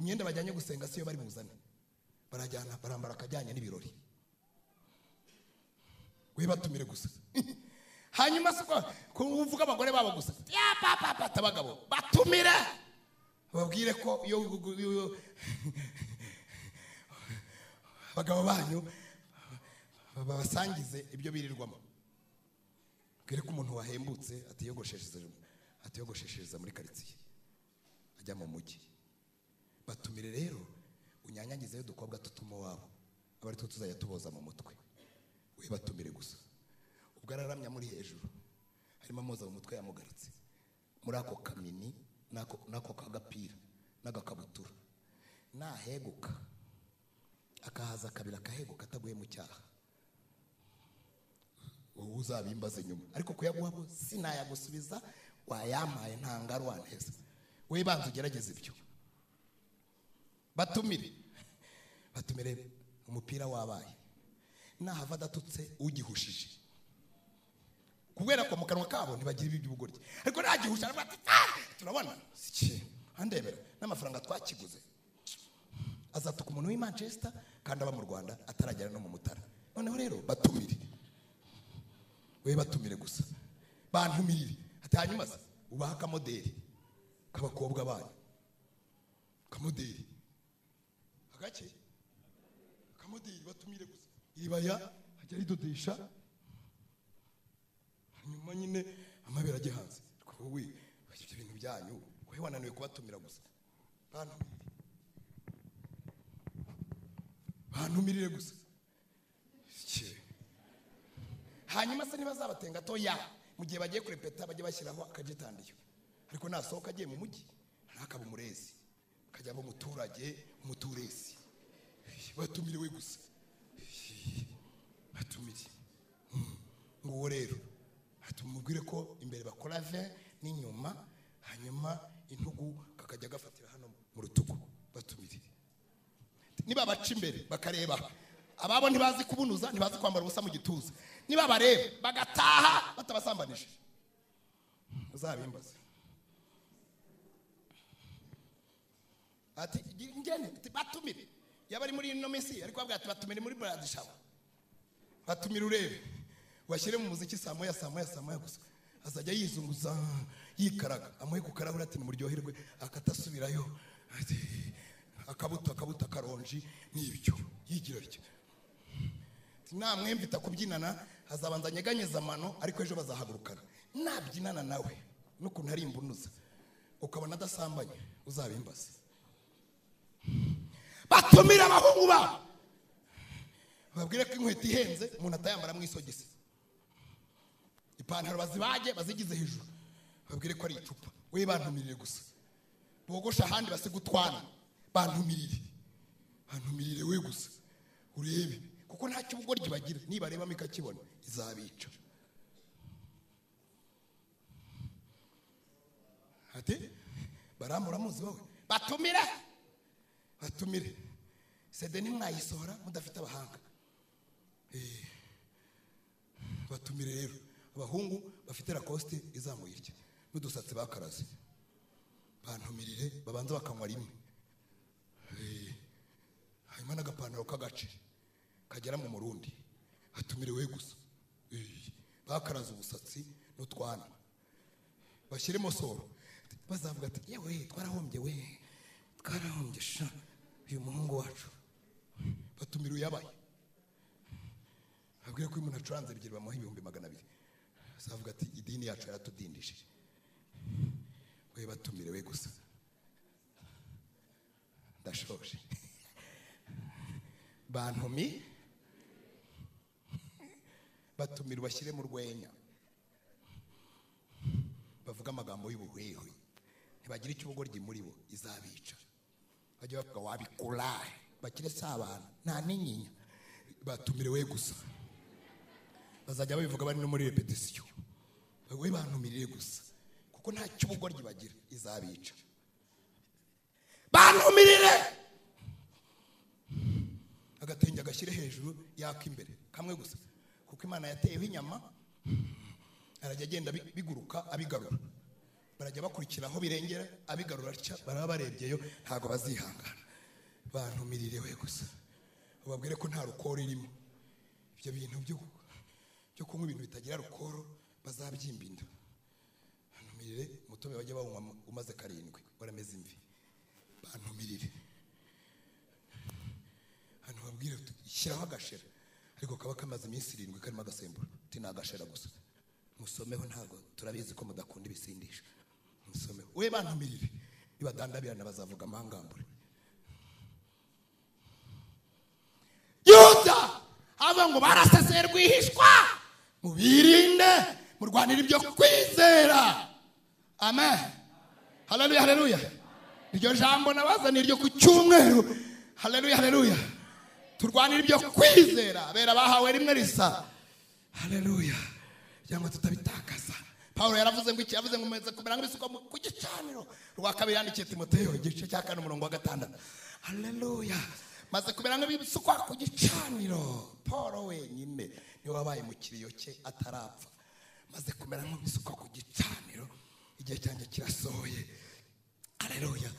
Imyenda bajyanye gusenga siyo bari buzane, barajyana barambara akajyanye n'ibirori. We batumire gusa. Hanyuma siko kuvuga abagore babo gusa ya papa papa abagabo batumire, babwire ko iyo abagabo banyu babasangize ibyo birirwamo. Bwire ko umuntu wahembutse atiyogosheshereza muri quartier ajya mu mujyi. Batumire rero unyanyagizeyo dukobwa tutuma wabo abari two tuzajya tuboza mu mutwe. We batumire gusa. Ubwo araramya muri hejuru harimo amoza mu mutwe yamugaritse muri ako kamini nako kagapira n'agakabutura, naheguka akahaza kabira akaheguka ataguye mu cyaha, wowe uzabimbaze nyuma. Ariko kuyaguha bo sinayagusubiza, wayampaye ntangarwa neza. We banza ugerageze ibyo. Batumire batumire umupira wabaye nahava adatutse ugihushije, kubera ko mu kanwa kabo ntibagira iby'ubugoryi, ariko nagihusha bati turabona iki andebera n'amafaranga twakiguze. Azatuka umuntu w'i Manchester kandi aba mu Rwanda ataragera no mu Mutara. Noneho rero batumire, we batumire gusa, bantumirire. Ati hanyuma se ubaha akamodeli k'abakobwa banyu, akamodeli agake, akamodeli batumire gusa. Iribaya ajya ridodesha, hanyuma nyine amabere ajye hanze. Wowe ibyo bintu byanyu wowe wananiwe kubatumira gusa. Bantumirire gusa. Hanyuma se nibazabatenga toya mu gihe bagiye kurepeta bajye bashyiraho akajitandiyo, ariko nasohoka agiye mu mujyi ntakaba umurezi, akajya aba umuturage umuturesi. Batumire we gusa, batumire. Nguwo rero atumubwire ko imbere bakora 20 n'inyuma, hanyuma intugu kakajya gafatira hano mu rutugu. Batumire. Niba baca imbere bakareba ababo ntibazi kubunuza, ntibazi kwambara ubusa mu gituza, niba bareba bagataha batabasambanije, uzabimbaze. Ati ngene batumire. Yaba ari muri ino minsi ariko babwira ati batumire muri Bradishawa, batumire urebe washyire mu muziki saa moya saa moya saa moya gusa. Azajya yizunguza yikaraga, amuhe ku karahuri ati nimuryoherwe, akatasubirayo ati akabuto akabuto akaronji n'ibyo yigira atyo. Namwe mvita kubyinana azabanza nyeganyeza amano, ariko ejo bazahagurukana. Nabyinana nawe n'ukuntu ari imbunuza ukabona adasambanye, uzabimbaze. Batumira abahungu babo, babwire ko inkweto ihenze umuntu atayambara mu isogisi, ipantaro bazibage bazigize hejuru, babwire ko ari icupa. We bantumirire gusa, bogosha ahandi basigutwana. Bantumirire, bantumirire we gusa urebe, kuko nta cy'ubugoryi bagira. Nibarebamo ikakibona izabica. Ati baramura muzi wowe, batumire batumire. Sede nimwayisohora mudafite abahanga. Batumire rero abahungu bafite Lacoste izamuye irya n'udusatsi bakaraze, bantumirire babanza bakanywa rimwe, hanyuma n'agapantaro k'agace kagera mu Murundi. Batumire we gusa, bakaraze ubusatsi n'utwanwa, bashyiremo soro. Bazavuga ati yewe twarahombye, we twarahombye sha uyu muhungu wacu. Batumire uyabaye, babwire ko uyu muntu acuranze ebyiri bamuha 200,000. Bazavuga ati idini yacu yaratudindije. We batumire we gusa. Ndashoje. Bantumi batumire bashyire mu rwenya, bavuga amagambo y'ubuhwehwe, ntibagira icy'ubugoryi muri bo, izabica. Bajya bavuga wabikora bakire sabana nta n'inyinya. Batumire we gusa, bazajya babivuga bari no muri repetition. We bantumirire gusa, kuko nta cy'ubugoryi bagira, izabica. Bantumirire. Agatenge agashyire hejuru yaka imbere kamwe gusa, kuko Imana yateyeho inyama, arajya agenda biguruka abigarura. Barajya bakurikira aho birengera abigarura atya, baraba barebyeyo ntago bazihangana. Bantumirire we gusa ubabwire ko nta rukoro irimo. Ibyo bintu byo kunywa ibintu bitagira rukoro bazabyimba inda. Bantumirire umutobe bajya bawunywa umaze 7 warameze imvi. Bantumirire hano babwire shyiraho agashera, ariko kaba kamaze iminsi 7 karimo agasemburo. Uti ni agashera gusa, musomeho, ntago turabizi ko mudakunda ibisindisha. Musomeho we, bantumirire nibadandabirana bazavuga amangambure. Yuda ava ngo baraseseye rwihishwa, mubirinde murwanire ibyo kwizera. Amen, haleluya, haleluya. Iryo jambo nabazaniye iryo ku cyumweru. Haleluya, haleluya. Turwanire ibyo kwizera, bera bahawe rimwe risa. Haleluya, cyangwa tutabitakaza. Paulo yaravuze ngo iki? Yavuze ngo mumeze kumera nk'ibisuko ku gicaniro. Rwa kabiri yandikiye Timoteyo igice cya 4 umurongo wa 6. Haleluya, maze kumera nk'ibisukwa ku gicaniro. Paulo wenyine niwe wabaye mu kiriyo cye atarapfa. Maze kumera nk'ibisukwa ku gicaniro, igihe cyanjye kirasohoye. Haleluya,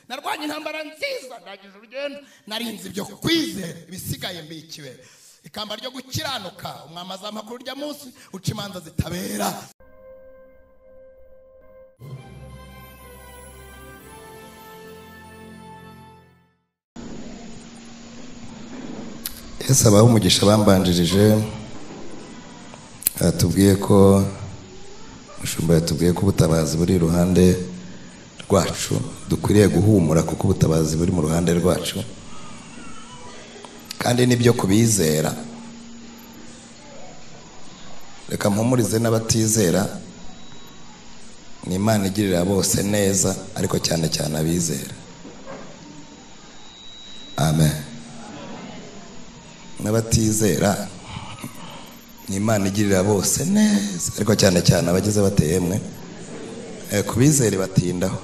narwanye intambara nziza, ndagize urugendo, narinze ibyo kwizera, ibisigaye mbikiwe ikamba ryo gukiranuka. Umwami azampa kuri urya munsi uca imanza zitabera. Yesu abaha umugisha bambanjirije, atubwiye ko mushumba yatubwiye ko ubutabazi buri iruhande rwacu, dukwiriye guhumura kuko ubutabazi buri mu ruhande rwacu, kandi nibyo kubizera. Reka mpumurize n'abatizera, ni Imana igirira bose neza, ariko cyane cyane abizera. Amen. N'abatizera ni Imana igirira bose neza, ariko cyane cyane abagize bateyemwe. Kubizera batindaho,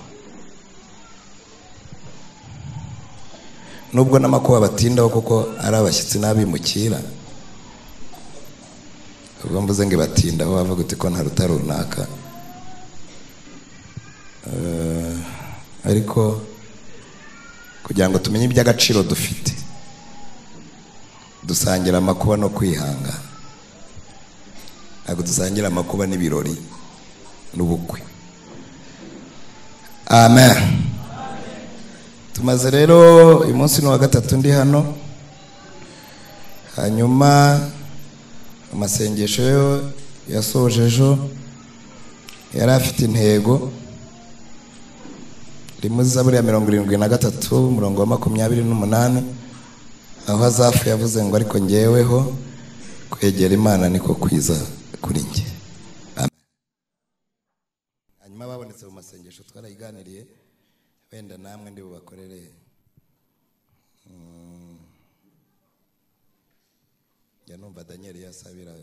nubwo n'amakuba batindaho kuko ari abashyitsi n'abimukira. Ubwo mvuze ngo batindaho bavuga uti ko nta ruta runaka, ariko kugira ngo tumenye iby'agaciro dufite, dusangira amakuba no kwihangana. Ntabwo dusangira amakuba n'ibirori n'ubukwe. Amen. Tumaze rero uyu munsi ni wa 3 ndi hano. Hanyuma amasengesho yo yasoje ejo yari afite intego rimwe Zaburi ya 73 umurongo wa 28, aho Azafu yavuze ngo ariko ngeweho kwegera Imana niko kwiza kuri njye. Amen. Hanyuma babonetse mu masengesho twarayiganiriye, wenda namwe ndi bubakorere. Njya numva Daniel yasabira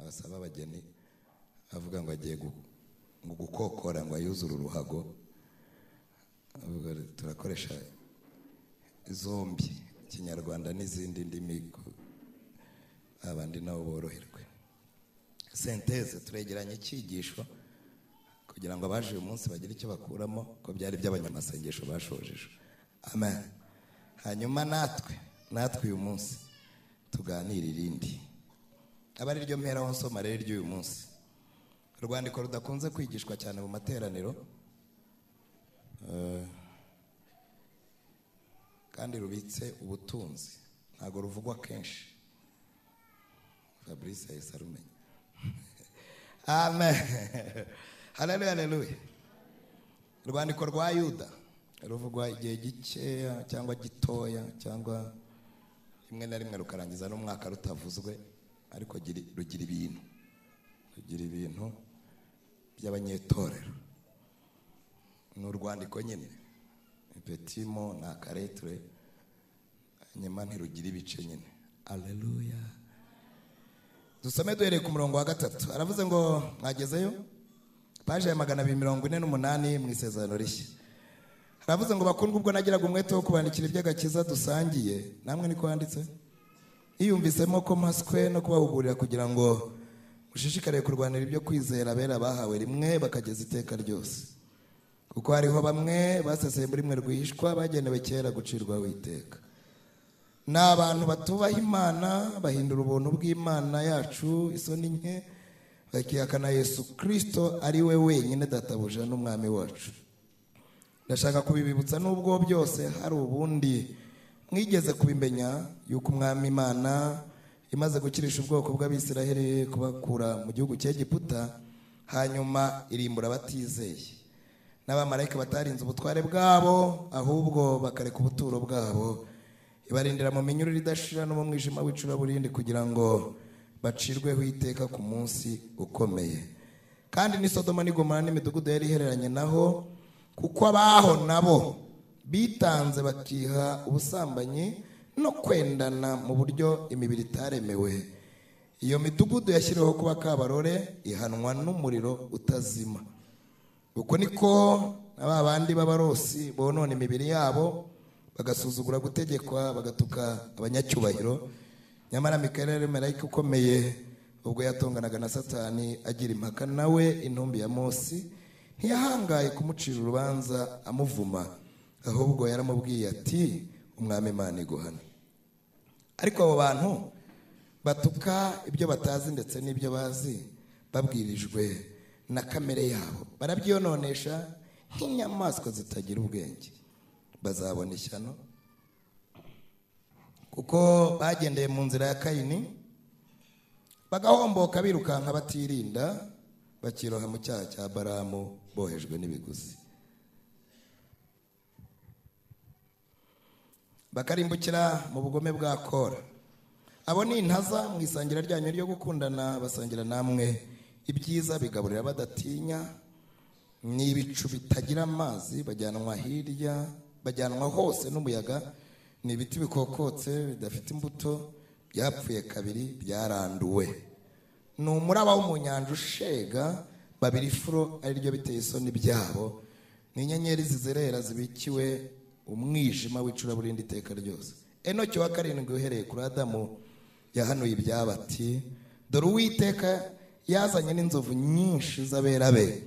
abasaba abageni avuga ngo agiye gukokora ngo ayuzure uruhago. Avuga turakoresha zombi, Kinyarwanda n'izindi ndimi, abandi nabo boroherwe. Senteze turegeranye icyigisho kugira ngo abaje uyu munsi bagire icyo bakuramo ko byari by'abanyamasengesho bashojeje. Amen. Hanyuma natwe uyu munsi tuganira irindi, aba ari ryo mpera aho nsoma rero ry'uyu munsi. Urwandiko rudakunze kwigishwa cyane mu materaniro, kandi rubitse ubutunzi, ntago ruvugwa kenshi. Fabrice yahise arumenya. Amen. Haleluya, haleluya. Urwandiko rwa Yuda ruvugwa igihe gikeya cyangwa gitoya, cyangwa rimwe na rimwe rukarangiza n'umwaka rutavuzwe, ariko rugira ibintu, rugira ibintu by'abanyetorero. Ni urwandiko nyine, petimo na karetre, hanyuma ntirugira ibice nyine. Haleluya. Dusome duhereye ku murongo wa 3. Aravuze ngo mwagezeyo paje ya 248 mu Isezerano Rishya. Aravuze ngo bakundwa, ubwo nagiraga umwete wo kubandikira iby'agakiza dusangiye, namwe niko handitse, iyumvisemo ko mpaswe no kubahugurira kugira ngo mushishikariye kurwanira ibyo kwizera abera bahawe rimwe bakageza iteka ryose. Kuko hariho bamwe baseseye muri mwe rwihishwa, bagenewe kera gucirwa witeka. Ni abantu batubaha Imana, bahindura ubuntu bw'Imana yacu isoni nke, bakihakana Yesu Kristo ari we wenyine databuja n'umwami wacu. Ndashaka kubibibutsa nubwo byose hari ubundi mwigeze kubimenya, yuko umwami Imana imaze gukirisha ubwoko bw'Abisiraheli kubakura mu gihugu cy'Egiputa, hanyuma irimbura abatizeye n'abamarayika batarinze ubutware bwabo, ahubwo bakareka ubuturo bwabo, ibarindira mu minyururu idashira no mu mwijima w'icuraburindi, kugira ngo bacirweho iteka ku munsi ukomeye. Kandi ni Sodoma n'i Gomora n'imidugudu yari ihereranye naho, kuko abaho nabo bitanze bakiha ubusambanyi no kwendana mu buryo imibiri itaremewe. Iyo midugudu yashyiriweho kuba kabarore, ihanwa n'umuriro utazima. Uko niko aba bandi b'abarosi bonona imibiri yabo, bagasuzugura gutegekwa, bagatuka abanyacyubahiro. Nyamara Mikayeli yari marayika ukomeye, ubwo yatonganaga na Satani agira impaka nawe intumbi ya Mose, ntiyahangaye kumucira urubanza amuvuma, ahubwo yaramubwiye ati umwami Imana iguhana. Ariko abo bantu batuka ibyo batazi ndetse n'ibyo bazi, babwirijwe na kamere yabo, barabyononesha nk'inyamaswa zitagira ubwenge. Bazabona ishyano, kuko bagendeye mu nzira ya Kayini, bagahomboka birukanka batirinda, bakiroha mu cyaha cya Balamu bohejwe n'ibiguzi, bakarimbukira mu bugome bwa Kora. Abo ni intaza mu isangira ryanyu ryo gukundana, basangira namwe ibyiza bigaburira badatinya. Ni ibicu bitagira amazi, bajyanwa hirya, bajyanwa hose n'umuyaga. Ni ibiti bikokotse bidafite imbuto, byapfuye kabiri, byaranduwe. Ni umuraba wo mu nyanja ushega, babiri ifuro ari ryo biteye isoni byabo. Ni inyenyeri zizerera zibikiwe umwijima w'icuraburindi iteka ryose. Enoki wa karindwi uhereye kuri Adamu yahanuye ibyabo ati: dore Uwiteka yazanye n'inzovu nyinshi z'abera be,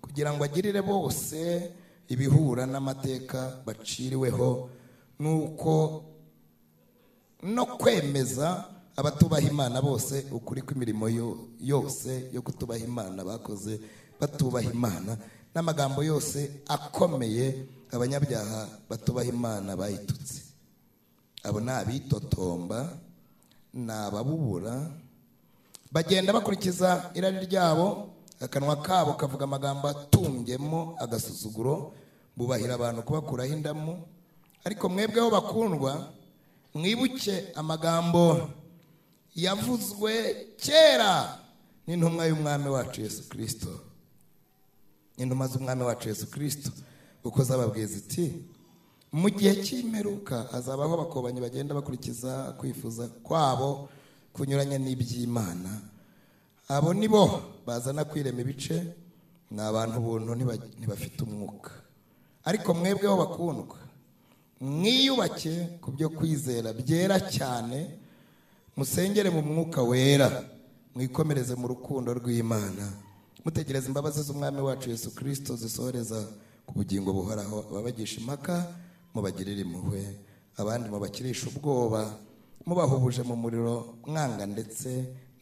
kugira ngo agirire bose ibihura n'amateka baciriweho, nuko no kwemeza abatubaha Imana bose ukuri kw'imirimo yose yo kutubaha Imana bakoze batubaha Imana, n'amagambo yose akomeye abanyabyaha batubaha Imana bayitutse. Abo ni abitotomba, ni ababubura, bagenda bakurikiza irari ryabo, akanwa kabo kavuga amagambo atumbyemo agasuzuguro, bubahira abantu kubakuraho indamu. Ariko mwebweho bakundwa, mwibuke amagambo yavuzwe kera n'intumwa y'umwami wacu Yesu Kristo, intumwa z'umwami wacu Yesu Kristo, uko zababwiye ziti: mu gihe cy'imperuka hazabaho abakobanyi bagenda bakurikiza kwifuza kwabo kunyuranya n'iby'Imana. Abo nibo bazana kwirema ibice, ni abantu ubuntu ntibafite umwuka. Ariko mwebweho bakundwa, mwiyubake ku byo kwizera byera cyane, musengere mu mwuka wera, mwikomereze mu rukundo rw'Imana, mutegereze imbabazi z'umwami wacu Yesu Kristo zisohoreza ku bugingo buhoraho. Ababagisha impaka mubagirire impuhwe, abandi mubakirisha ubwoba, mubahubuje mu muriro mwanga ndetse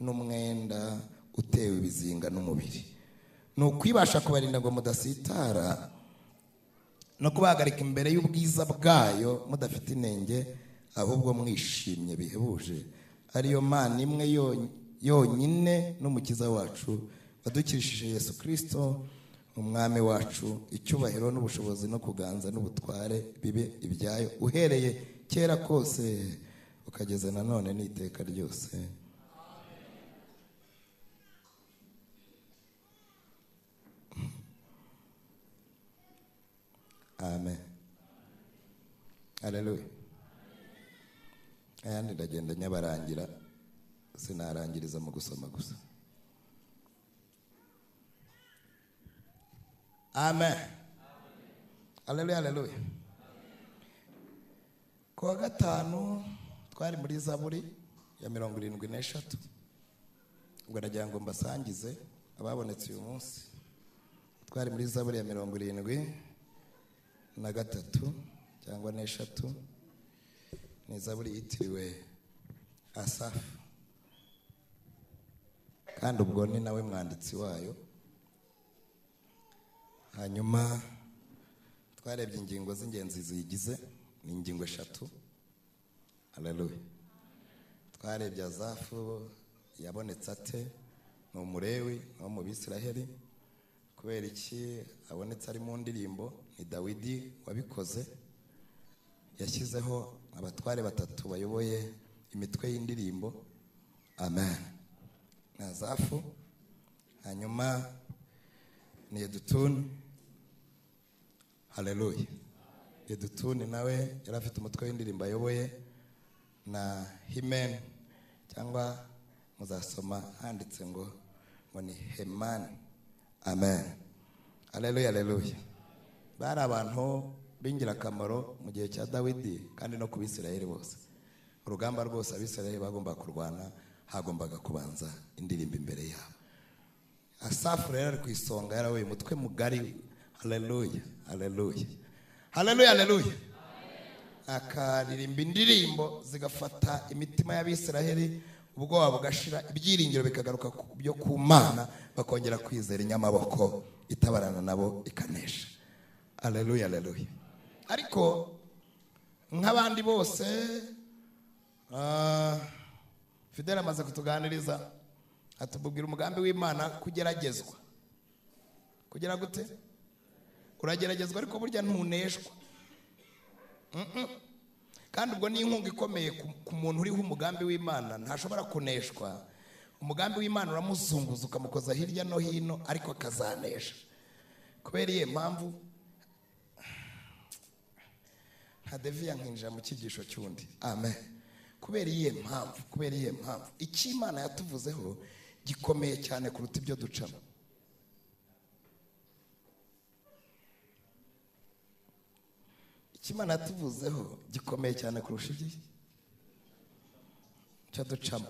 n'umwenda utewe ibizinga n'umubiri. Ni ukwibasha kubarinda ngo mudasitara, no kubahagarika imbere y'ubwiza bwayo mudafite inenge, ahubwo mwishimye bihebuje, ariyo Mana imwe yonyine n'umukiza wacu wadukirishije Yesu Kristo umwami wacu. Icyubahiro n'ubushobozi no kuganza n'ubutware bibe ibyayo, uhereye kera kose ukageza nanone n'iteka ryose. Amen. Haleluya. Ayandi ndagenda nyabarangira, sinarangiriza mu gusoma gusa. Amen. Haleluya, haleluya. Ku wa gatanu twari muri Zaburi ya 73. Ubwo nagira ngo mbasangize ababonetse uyu munsi. Twari muri Zaburi ya 73 cyangwa 3. Ni Zaburi yitiriwe Asafu, kandi ubwo ni nawe mwanditsi wayo. Hanyuma twarebye ingingo z'ingenzi ziyigize, ni ingingo 3. Haleluya. Twarebye Asafu yabonetse ate, ni umurewi wo mu Bisiraheli. Kubera iki abonetse ari mu ndirimbo? Ni Dawidi wabikoze, yashyizeho abatware 3 bayoboye imitwe y'indirimbo. Amen. Ni Asafu, hanyuma ni Yedutuni. Haleluya. Yedutuni nawe yari afite umutwe w'indirimbo ayoboye, na Himen, cyangwa muzasoma handitse ngo ni Hemani. Amen. Haleluya, haleluya. Bari abantu b'ingirakamaro mu gihe cya Dawidi kandi no ku Bisirayeli bose. Urugamba rwose Abisirayeli bagomba kurwana, hagombaga kubanza indirimbo imbere yabo. Asafu rero ari ku isonga, yarawe umutwe mugari. Haleluya, haleluya, haleluya, haleluya. Akaririmba indirimbo zigafata imitima y'Abisirayeli, ubwoba bugashira, ibyiringiro bikagaruka byo ku Mana, bakongera kwizera inyamaboko itabarana nabo ikanesha. Haleluya, haleluya. Ariko nk'abandi bose, Fidel amaze kutuganiriza, atubwira umugambi w'Imana kugeragezwa. Kugera gute? Urageragezwa ariko burya ntuneshwa. Kandi ubwo ni inkunga ikomeye ku muntu uriho umugambi w'Imana, ntashobora kuneshwa. Umugambi w'Imana uramuzunguza ukamukoza hirya no hino, ariko akazanesha. Kubera iye mpamvu nta deviya nkinjira mu cyigisho cy'undi. Amen. Kubera iye mpamvu, kubera iye mpamvu icyo Imana yatuvuzeho gikomeye cyane kuruta ibyo ducamo. Icyo Imana yatuvuzeho gikomeye cyane kurusha ibyo ducamo.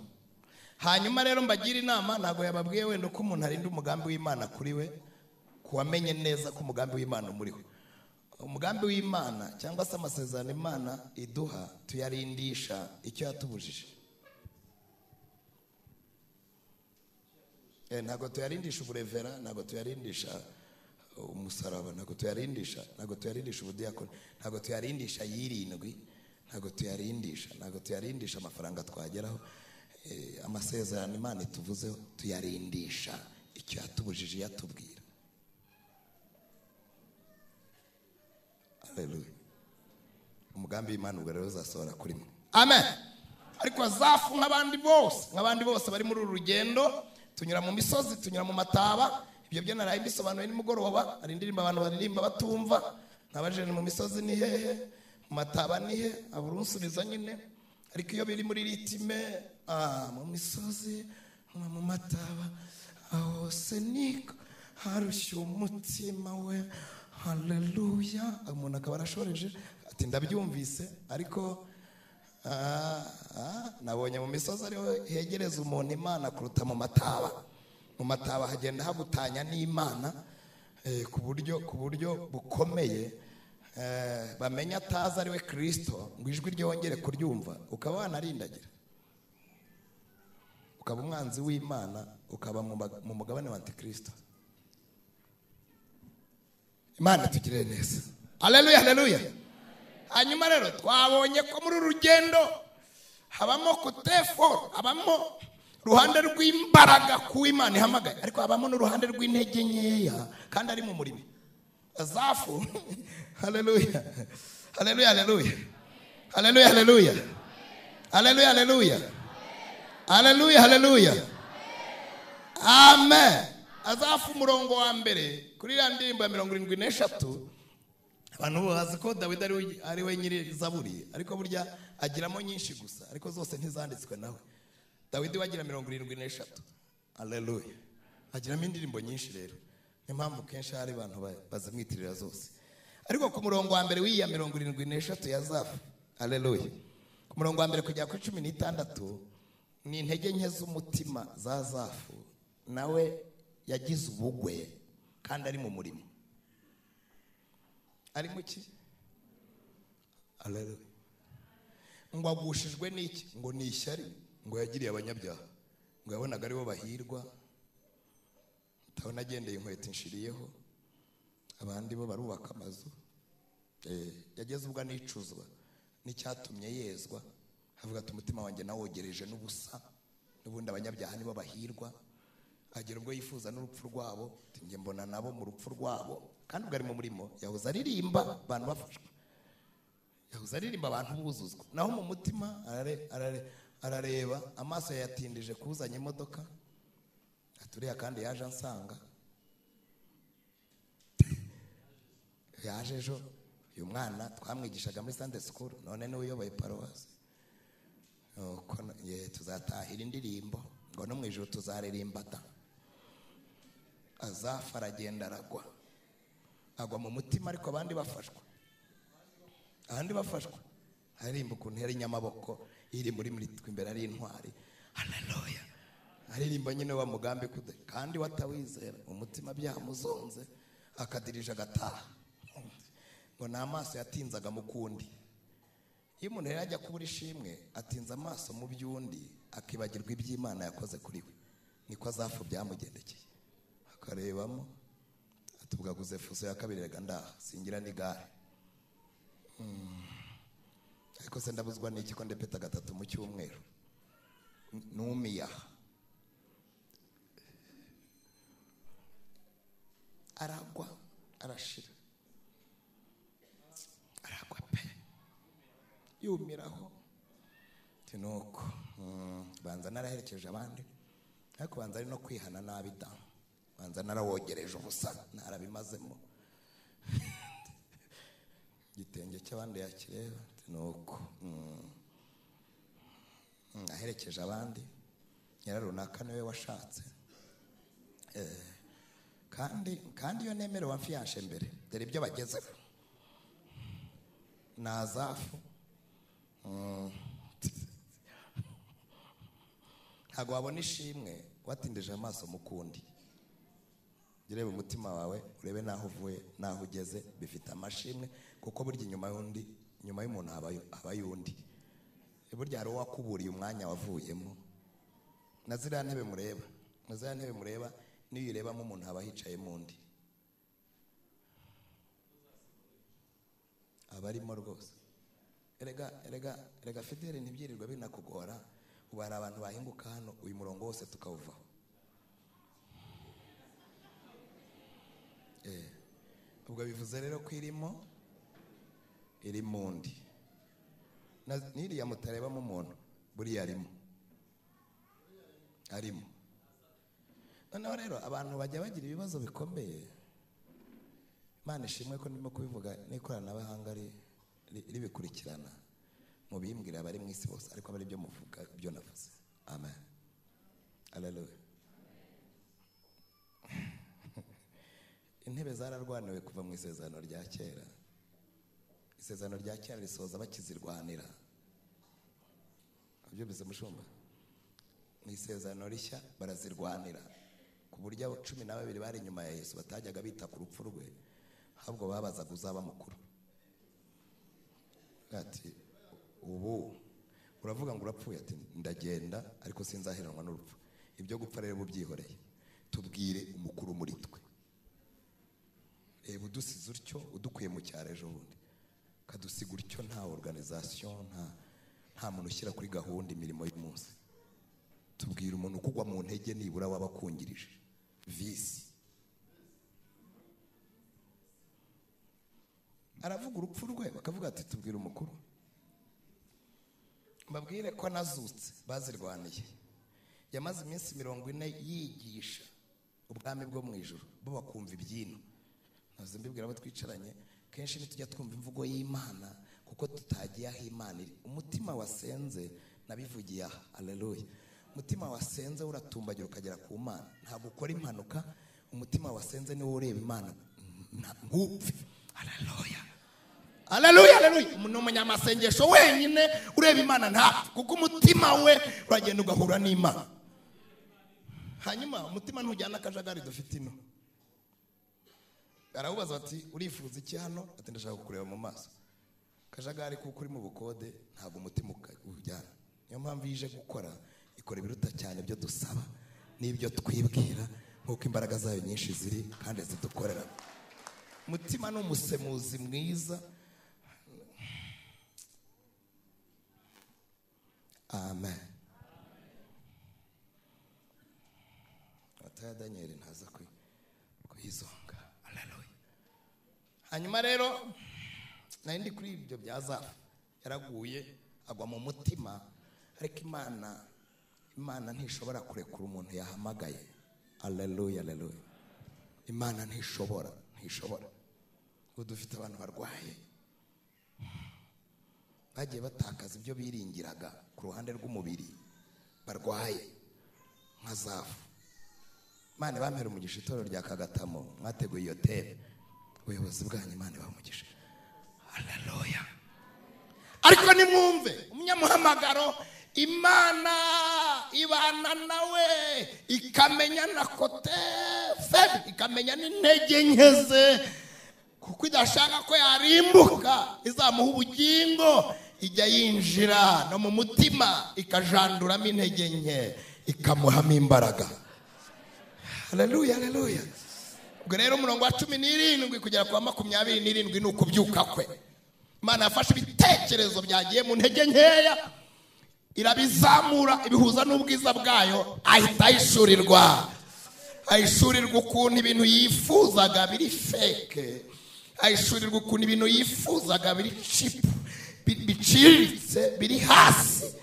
Hanyuma rero mbagira inama, ntago yababwiye wenda ko umuntu arinda umugambi w'Imana kuri we, kuwamenye neza ko umugambi w'Imana umuriho. Umugambi w'Imana cyangwa se amasezerano Imana iduha tuyarindisha icyo yatubujije. Ntago tuyarindisha uburevera, ntago tuyarindisha umusaraba, ntago tuyarindisha, ntago tuyarindisha ubudiyakoni, ntago tuyarindisha yirindwi, ntago tuyarindisha, ntago tuyarindisha amafaranga twageraho. Amasezerano Imana ituvuzeho tuyarindisha icyo yatubujije yatubwira. Haleluya. Umugambi w'Imana ubwo rero uzasohora kuri mwe. Amen. Ariko Asafu nk'abandi bose, nk'abandi bose bari muri uru rugendo, tunyura mu misozi, tunyura mu mataba. Ibyo byo naraye mbisobanuye nimugoroba. Hari indirimbo abantu baririmba batumva, nabajene mu misozi ni hehe, mu mataba ni he, aburunsubiza nyine. Ariko iyo biri muri ritime, mu misozi, mu mataba, aho se niko harushya umutima we. Haleluya. Umuntu akaba arashoreje ati ndabyumvise, ariko nabonye mu misozi ariho hegereza umuntu Imana kuruta mu mataba. Mu mataba hagenda hagutanya n'Imana ku buryo bukomeye. Bamenya atazi ari we Kristo, ngo ijwi ryongere kuryumva, ukaba wanarindagira, ukaba umwanzi w'Imana, ukaba mu mugabane wa Antikristo. Imana tugirire neza. Haleluya, haleluya. Hanyuma rero twabonye ko muri rugendo habamo kutefo, habamo ruhande rw'imbaraga ku Imana ihamagaye, ariko habamo n'uruhande rw'intege nkeya kandi ari mu murimo. Asafu. Haleluya, haleluya, haleluya, haleluya, haleluya, haleluya, haleluya, haleluya, haleluya. Amen. Asafu umurongo wa mbere kuri ya ndirimbo ya 73. Abantu bazi ko Dawidi ari we nyiri Zaburi, ariko burya agiramo nyinshi gusa, ariko zose ntizanditswe nawe. Dawidi wagira 73. Haleluya. Agiramo indirimbo nyinshi rero. Niyo mpamvu kenshi hari abantu bazimwitirira zose. Ariko ku murongo wa mbere w'iya 73 ya Asafu, haleluya, ku murongo wa mbere kujya kuri 16, ni intege nke z'umutima za Asafu, nawe yagize ubugwe Kandi ari mu murimo. Ari mu ki? Haleluya. Ngo agushijwe n'iki? Ngo ni ishyari ngo yagiriye abanyabyaha. Ngo yabonaga aribo bahirwa. Tabona agendeye inkweto inshiriyeho. Abandi bo barubaka amazu. Yageze ubwo anicuzwa n'icyatumye yezwa. Avuga ati umutima wanjye nawogereje n'ubusa. N'ubundi abanyabyaha nibo bahirwa. Agera ubwo yifuza n'urupfu rwabo, njye mbona nabo mu rupfu rwabo. Kandi ubwo ari mu murimo yahoze aririmba abantu bafashwa. Yahoze aririmba abantu buzuzwa. Naho mu mutima arareba amaso yatindije kuzanya imodoka. Aturiya kandi yaje ansanga. Yaje ejo uyu mwana twamwigishaga muri Sunday school none niwe uyoboye paruwasi. Tuzatahira indirimbo ngo no mu ijuru tuzaririmba da. Azafa aragenda aragwa. Agwa mu mutima ariko abandi bafashwa. Abandi bafashwa. Aririmba ukuntu yari nyamaboko iri muri twe imbere ari intwari. Haleluya. Aririmba nyine wa mugambi kude kandi watawizera umutima byamuzonze akadirije agataha. Ngo n'amaso yatinzaga mu kundi. Iyo umuntu yari ajya kubura ishimwe atinza amaso mu byundi akibagirwa iby'Imana yakoze kuri we. Niko azafu byamugendekeye. Akarebamo atugaguze fuso ya kabiri rega ndaha singira n'igare. Ariko se ndabuzwa n'iki ko ndepeta gatatu mu cyumweru. Numiya. Aragwa arashira. Aragwa pe. Yumiraho. Tinuko banza naraherekeje abandi ariko banza ari no kwihana nabi da. Banza narawogereje ubusa narabimazemo. Igitenge cy'abandi yakireba tinuko aherekeje abandi nyararunaka niwe washatse. Kandi iyo nemerewe amfiyashe mbere dore ibyo bagezeho. Nazafu ntabwo wabona ishimwe watindije amaso mu kundi. Urebe umutima wawe urebe naho uvuye naho ugeze bifite amashimwe kuko burya inyuma y'undi nyuma y'umuntu habayo undi. Burya hari uwakuburiye umwanya wavuyemo. Na ziriya ntebe mureba, na ziriya ntebe mureba niyo uyirebamo umuntu haba hicayemo undi. Abarimo rwose. Erega Fidele ntibyirirwa binakugora. Ubu hari abantu bahinguka hano uyu murongo wose tukawuvaho. Ubwo bivuze rero ko irimo iri mundi. Niriya mutarebamo umuntu buriya arimo. Arimo. Noneho rero abantu bajya bagira ibibazo bikomeye. Imana ishimwe ko ndimo kubivuga n'ikoranabuhanga ribikurikirana. Mubimbwira abari mu isi bose ariko abari byo muvuga ibyo navuze. Amen. Haleluya. Intebe zararwaniwe kuva mu isezerano rya kera. Isezerano rya kera risoza bakizirwanira. Abyumvise mushumba? Mu isezerano rishya barazirwanira. Ku buryo 12 bari inyuma ya Yesu batajyaga bita ku rupfu rwe, ahubwo babazaga uzaba mukuru. Ati ubu uravuga ngo urapfuye, ati ndagenda ariko sinzaheranwa n'urupfu. Ibyo gupfa rero bubyihoreye. Tubwire umukuru muri twe. Reba udusize utyo udukuye mu cyaro ejo bundi. Kadusiga utyo nta organisation, nta muntu ushyira kuri gahunda imirimo y'umunsi. Tubwire umuntu kugwa mu ntege nibura wabakungirije. Visi. Aravuga urupfu rwe bakavuga ati tubwire umukuru. Mbabwire ko nazutse bazirwaniye. Yamaze iminsi 40 yigisha ubwami bwo mu ijuru bo bakumva ibyino. Naze mbibwira abo twicaranye kenshi nitujya twumva imvugo y'Imana kuko tutagiye aho Imana iri. Umutima wasenze nabivugiye aha. Haleluya. Umutima wasenze uratumbagira ukagera ku Mana. Ntabwo ukora impanuka. Umutima wasenze niwo ureba Imana ntupfe. Haleluya. Haleluya, haleluya. Ni umunyamasengesho wenyine ureba Imana ntapfe kuko umutima we uragenda ugahura n'Imana. Hanyuma umutima ntujyana akajagari dufite ino. Baramubaza bati urifuza iki hano? Ati ndashaka kukureba mu maso. Kajagari kuko uri mu bukode ntabwo umutima ujyana. Niyo mpamvu yije gukora ikora ibiruta cyane byo dusaba n'ibyo twibwira, nkuko imbaraga zayo nyinshi ziri kandi zidukorera. Mutima ni umusemuzi mwiza. Amen. Ataya Daniel ntaza kuyizonga. Haleluya. Hanyuma rero nari ndi kuri ibyo bya Azafu, yaraguye agwa mu mutima, ariko Imana ntishobora kurekura umuntu yahamagaye. Haleluya, haleluya. Imana ntishobora. Ubu dufite abantu barwaye bagiye batakaza ibyo biringiraga ku ruhande rw'umubiri, barwaye nka Azafu. Imana bampera umugisha itorero rya Kagatamo, mwateguye iyo tebe, ubuyobozi bwanyu Imana ibahe. Haleluya. Ariko nimwumve umunyamuhamagaro, Imana ibana nawe ikamenya na kote febi, ikamenya n'intege nke ze, kuko idashaka ko yarimbuka izamuha ubugingo. Ijya yinjira no mu mutima ikajanduramo intege nke ikamuhamo imbaraga. Haleluya, haleluya. Ubwo rero umurongo wa 17 kugera kwa 27 ni ukubyuka kwe. Imana yafashe ibitekerezo byagiye mu ntege nkeya irabizamura ibihuza n'ubwiza bwayo, ahita ahishurirwa. Ahishurirwa ukuntu ibintu yifuzaga biri fake, ahishurirwa ukuntu ibintu yifuzaga biri cheap, biciriritse, biri hasi.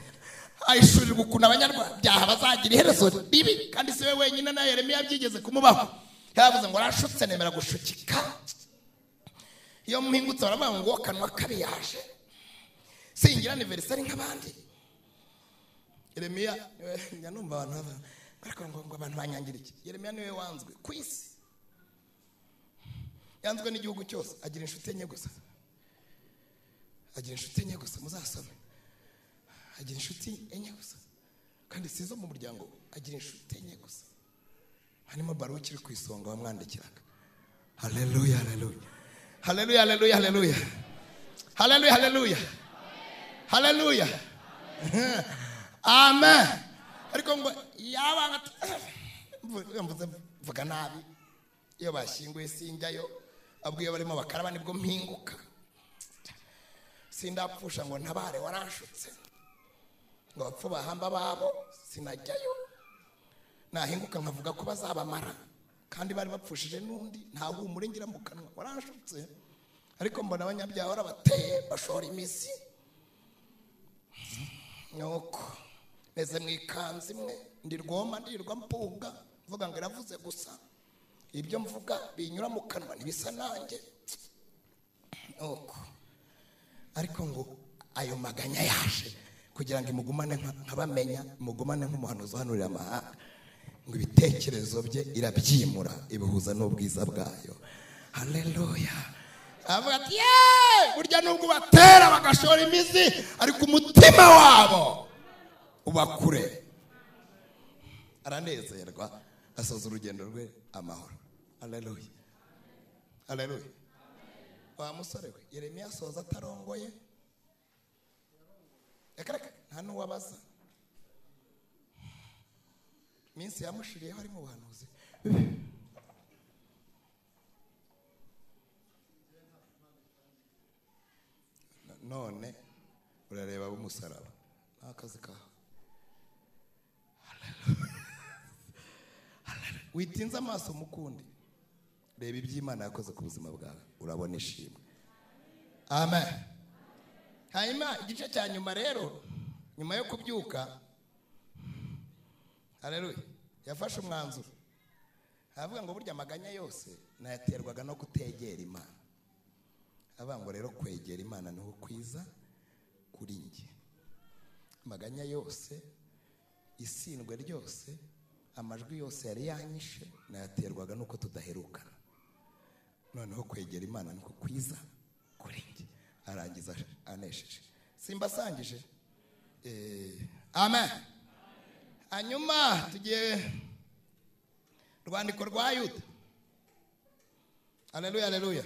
Ahishurirwa ukuntu abanyabyaha bazagira iherezo ribi, kandi si we wenyine, na Yeremiya byigeze kumubaho. Yaravuze ngo arashutse nemera gushukika. Iyo mpingutse baravuga ngo kanwa kabi yaje, singira anniversary nk'abandi. Yeremiya njya numva abantu ariko ngo abantu banyangira iki? Yeremiya niwe wanzwe ku isi, yanzwe n'igihugu cyose, agira inshuti enye gusa. Agira inshuti enye gusa, muzasome. Agira inshuti enye gusa, kandi sizo mu muryango, agira inshuti enye gusa. Harimo Baruki uri ku isonga wamwandikiraga. Haleluya, haleluya. Haleluya, haleluya, haleluya. Haleluya, haleluya. Haleluya. Amen. Ariko ngo yabanga mvuga nabi, iyo bashyinguye sinjyayo, abwiye barimo bakaraba nibwo mpinguka, sindapfusha ngo ntabare waranshutse, ngo bapfu bahamba babo sinajyayo, nahinguka nkavuga ko bazabamara kandi bari bapfushije n'undi, nta humure ngira mu kanwa, waranshutse. Ariko mbona abanyabyaha barabateye bashora imizi, nuko meze mu ikanzu imwe, ndirwoma ndirwa mpunga, mvuga ngo iravuze gusa, ibyo mvuga binyura mu kanwa ntibisa nanjye. Nuko ariko ngo ayo maganya yaje kugira ngo imugumane nkabamenya, imugumane nk'umuhanuzi uhanurira amahanga, ngo ibitekerezo bye irabyimura ibihuza n'ubwiza bwayo. Haleluya. Avuga ati ye, burya nubwo batera bagashora imizi, ariko umutima wabo uba kure. Aranezerwa, asoza urugendo rwe amahoro. Haleluya, haleluya. Wa musore we Yeremiya asoza atarongoye, reka nta n'uwabaza. Iminsi yamushiriyeho ari mu buhanuzi. None urareba b'umusaraba n'akazi kawe. Witinze amaso mukundi, reba iby'Imana yakoze ku buzima bwawe, urabona ishimwe. Amen. Hanyuma igice cya nyuma rero, nyuma yo kubyuka, haleluya, yafashe umwanzuro aravuga ngo burya amaganya yose nayaterwaga no kutegera Imana. Avuga ngo rero kwegera Imana niho kwiza kuri njye. Amaganya yose, isindwe ryose, amajwi yose yari yanyishe nayaterwaga nuko tudaherukana. Noneho kwegera Imana niko kwiza kuri njye. Arangiza anesheje. Simbasangije. Amen. Hanyuma tugiye rwandiko rwa Yuda. Haleluya, haleluya,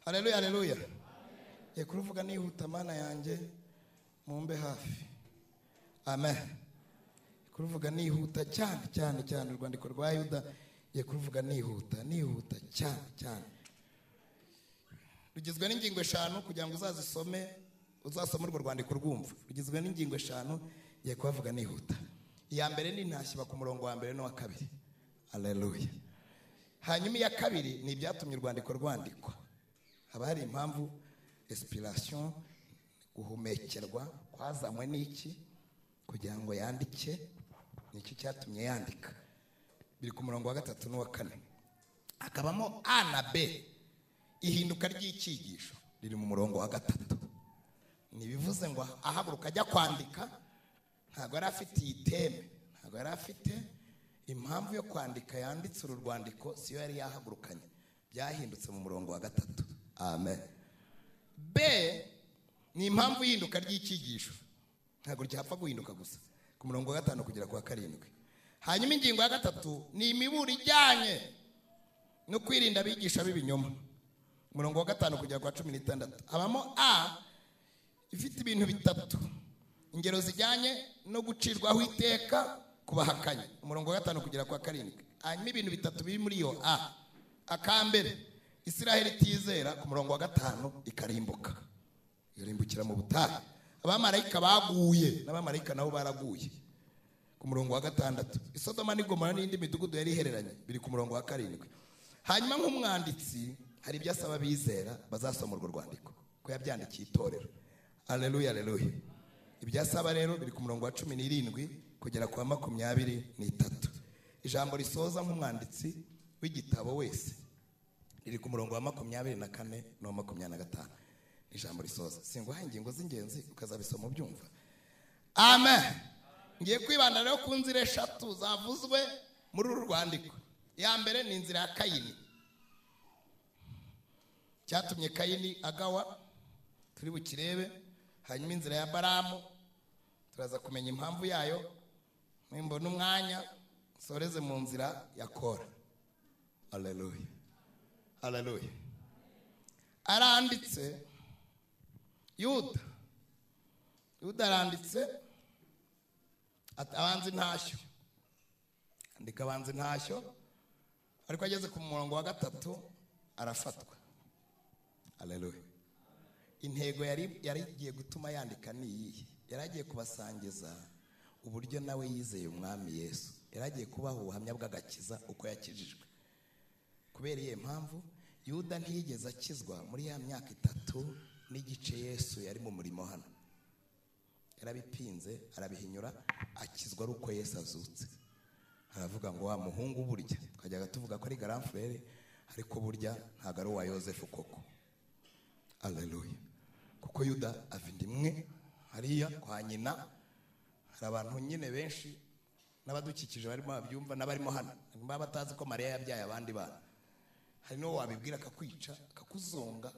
haleluya, haleluya. Ye kuruvuga nihuta, Mana yanjye mumbe hafi. Amen. Kuruvuga nihuta cyane cyane cyane, urwandiko rwa Yuda ye kuruvuga nihuta nihuta cyane cyane. Rugizwe n'ingingo 5 kugira ngo uzazisome, uzasome urwo rwandiko rwumva. Rugizwe n'ingingo 5 ye kuvuga nihuta. Iya mbere ni intashyo ku murongo wa mbere n'uwa kabiri. Haleluya. Hanyuma iya kabiri ni ibyatumye urwandiko rwandikwa. Haba hari impamvu, inspiration, guhumekerwa kwazanywe n'iki kugira ngo yandike, nicyo cyatumye yandika. Biri ku murongo wa 3 n'uwa 4. Hakabamo A na B, ihinduka ry'icyigisho riri mu murongo wa 3. Ntibivuze ngo ahaguruka ajya kwandika, ntabwo yari afite iyi teme, ntabwo yari afite impamvu yo kwandika. Yanditse uru rwandiko siyo yari yahagurukanye, byahindutse mu murongo wa 3. Amen. B ni impamvu y'ihinduka ry'icyigisho, ntabwo ryapfa guhinduka gusa, ku murongo wa 5 kugera ku wa 7. Hanyuma ingingo ya 3 ni imiburo ijyanye no kwirinda abigisha b'ibinyoma, umurongo wa 5 kugera ku wa 16. Habamo A ifite ibintu 3, ingero zijyanye no gucirwaho iteka kubahakanye, umurongo wa 5 kugera ku wa 7. Hanyuma ibintu 3 biri muri iyo A. Akambere, Isiraheli itizera, ku murongo wa 5 ikarimbuka, irimbukira mu butayu. Abamarayika baguye, n'abamarayika nabo baraguye, ku murongo wa 6. Isodoma n'Igomora n'indi midugudu yari ihereranye biri ku murongo wa 7. Hanyuma nk'umwanditsi hari ibyo asaba abizera bazasoma urwo rwandiko, ko yabyandikiye itorero. Haleluya, haleluya. Ibyo asaba rero biri ku murongo wa 17 kugera ku wa 23. Ijambo risoza nk'umwanditsi w'igitabo wese riri ku murongo wa 24 n'uwa 25. Ijambo risoza. Singuha ingingo z'ingenzi ukazabisoma ubyumva. Amen. Ngiye kwibanda rero ku nzira 3 zavuzwe muri uru rwandiko. Ya mbere ni inzira ya Kayini. Cyatumye Kayini agawa, turi bukirebe. Hanyuma inzira ya Baramu turaza kumenya impamvu yayo. Nimbona umwanya soreze mu nzira ya Kora. Haleluya, haleluya. Aranditse Yuda. Yuda aranditse abanza intashyo, andika abanza intashyo, ariko ageze ku murongo wa 3 arafatwa. Haleluya. Intego yari igiye gutuma yandika ni iyihe? Yari agiye kubasangiza uburyo nawe yizeye umwami Yesu. Yari agiye kubaha ubuhamya bw'agakiza uko yakijijwe. Kubera iyo mpamvu Yuda ntiyigeze akizwa muri ya myaka 3 n'igice Yesu yari mu murimo hano. Yarabipinze, arabihinyura, akizwa ari uko Yesu azutse. Aravuga ngo wa muhungu burya twajyaga tuvuga ko ari grand frère, ariko burya ntabwo ari uwa Yosefu koko. Haleluya. Kuko Yuda ava inda imwe hariya kwa nyina. Hari abantu nyine benshi n'abadukikije barimo babyumva n'abarimo hano baba batazi ko Mariya yabyaye abandi bana. Hari n'uwo wabibwira akakwica, akakuzonga,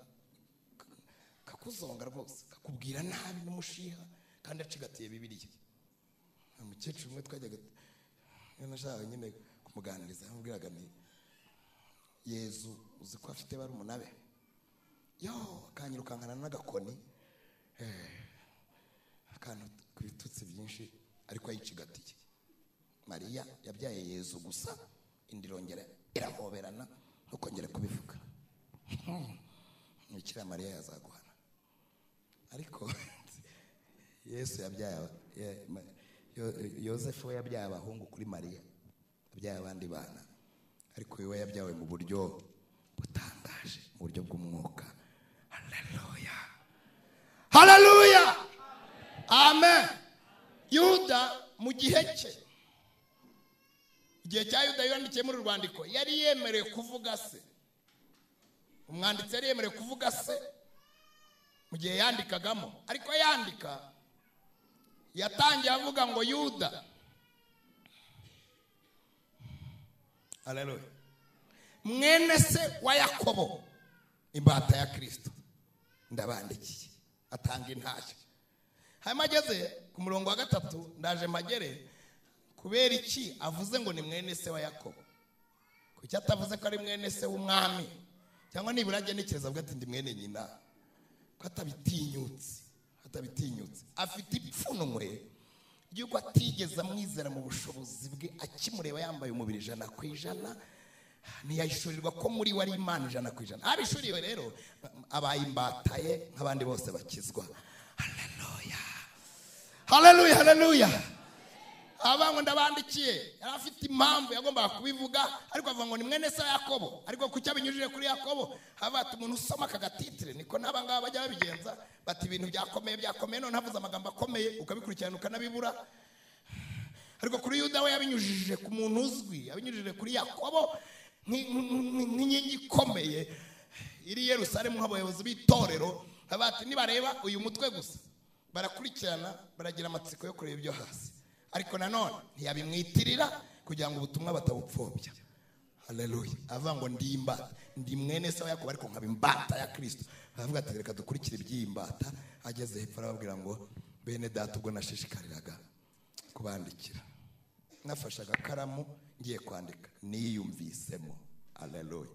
akakuzonga rwose, akakubwira nabi n'umushiha kandi acigatiye Bibiliya. Umukecuru umwe twajyaga, nashaka nyine kumuganiriza, amubwiraga nti Yezu uzi ko afite barumuna be, yo akanyirukankana n'agakoni, akantu ku bitutsi byinshi, ariko ayicigatiye. Mariya yabyaye Yezu gusa, indi irongera irahoberana, ntukongere kubivuga. Bikira Mariya yazaguhana. Ariko Yesu yabyaye, Yosefu yabyaye abahungu kuri Mariya, yabyaye abandi bana, ariko we yabyawe mu buryo butangaje, mu buryo bw'umwuka. Haleluya, haleluya, amen. Yuda mu gihe cye, igihe cya Yuda yandikiye muri rwandiko, yari yemerewe kuvuga se. Umwanditsi yari yemerewe kuvuga se mu gihe yandikagamo, ariko yandika yatangiye avuga ngo Yuda. Haleluya. Mwene se wa Yakobo, imbata ya Kristo, ndabandikiye. Atanga intashyo. Hanyuma ageze ku murongo wa 3, ndaje magere, kubera iki avuze ngo ni mwene se wa Yakobo? Kuki atavuze ko ari mwene se w'umwami? Cyangwa nibura agenekereza avuga ati ndi mwene nyina, ko atabitinyutse afite ipfunwe ry'uko atigeze amwizera mu bushobozi bwe. Akimureba yambaye umubiri 100%, ntiyayishurirwa ko muri we ari Imana 100%. Abishuriwe rero abaye imbataye nk'abandi bose bakizwa. Haleluya, haleluya, haleluya. Abango ndabandikiye, yari afite impamvu yagombaga kubivuga, ariko avuga ngo ni mwene se Yakobo. Ariko kuki abinyujije kuri Yakobo? Haba umuntu usoma aka gatitire, niko n'abangaba bajya babigenza, bati ibintu byakomeye none havuze amagambo akomeye ukabikurikirana ukanabibura. Ariko kuri Yuda we yabinyujije ku muntu uzwi, yabinyujije kuri Yakobo nk'inkingi ikomeye iri Yerusalemu nk'abayobozi b'itorero. Bati nibareba uyu mutwe gusa barakurikirana, baragira amatsiko yo kureba ibyo hasi. Ariko nanone ntiyabimwitirira kugira ngo ubutumwa batabupfobya. Haleluya. Avuga ngo ndi imbata, ndi mwene se wa Yakobo ariko nkaba imbata ya Kristo. Aravuga ati reka dukurikire iby'imbata. Ageze hepfo arababwira ngo bene data, ubwo nashishikariraga kubandikira, nafashe agakaramu ngiye kwandika, niyumvisemo. Haleluya.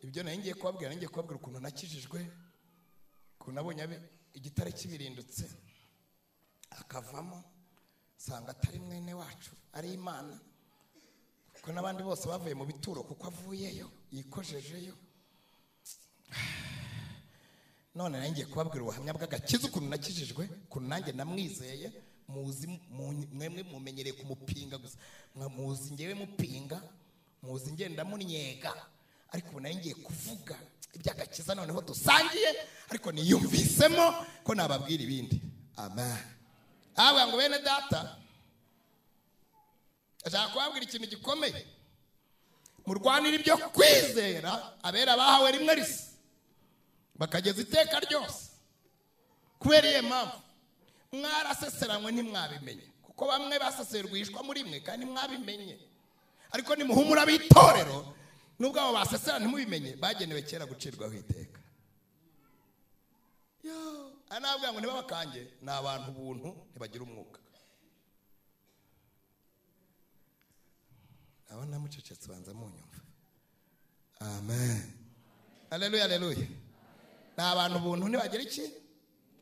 Ibyo nari ngiye kubabwira, ngiye kubabwira ukuntu nakijijwe, ukuntu nabonye igitare kibirindutse akavamo, sanga atari mwene wacu ari Imana, kuko n'abandi bose bavuye mu bituro kuko avuyeyo yikojejeyo. None nari ngiye kubabwira ubuhamya bw'agakiza, ukuntu nakijijwe, ukuntu nanjye namwizeye. Muzi mwemwe mumenyereye kumupinga gusa, muzi ngewe mupinga, muzi ngenda munyega, ariko ubu nari ngiye kuvuga iby'agakiza noneho dusangiye, ariko niyumvisemo ko nababwira ibindi. Amen. Avuga ngo bene data, ashaka kubabwira ikintu gikomeye. Murwanira ibyo kwizera abera bahawe rimwe risa bakageza iteka ryose. Kubera iyo mpamvu mwaraseseranywe ntimwabimenye, kuko bamwe baseserwishwa muri mwe kandi ntimwabimenye. Ariko nimuhumura b'itorero, nubwo abo basesera ntimubimenye, bagenewe kera gucirwaho iteka. Yo, anabwira ngo ntibabakange, ni abantu ubuntu ntibagira umwuka. Abo namucecetse banza munyumva. Amen. Haleluya, haleluya. Ni abantu ubuntu ntibagira iki?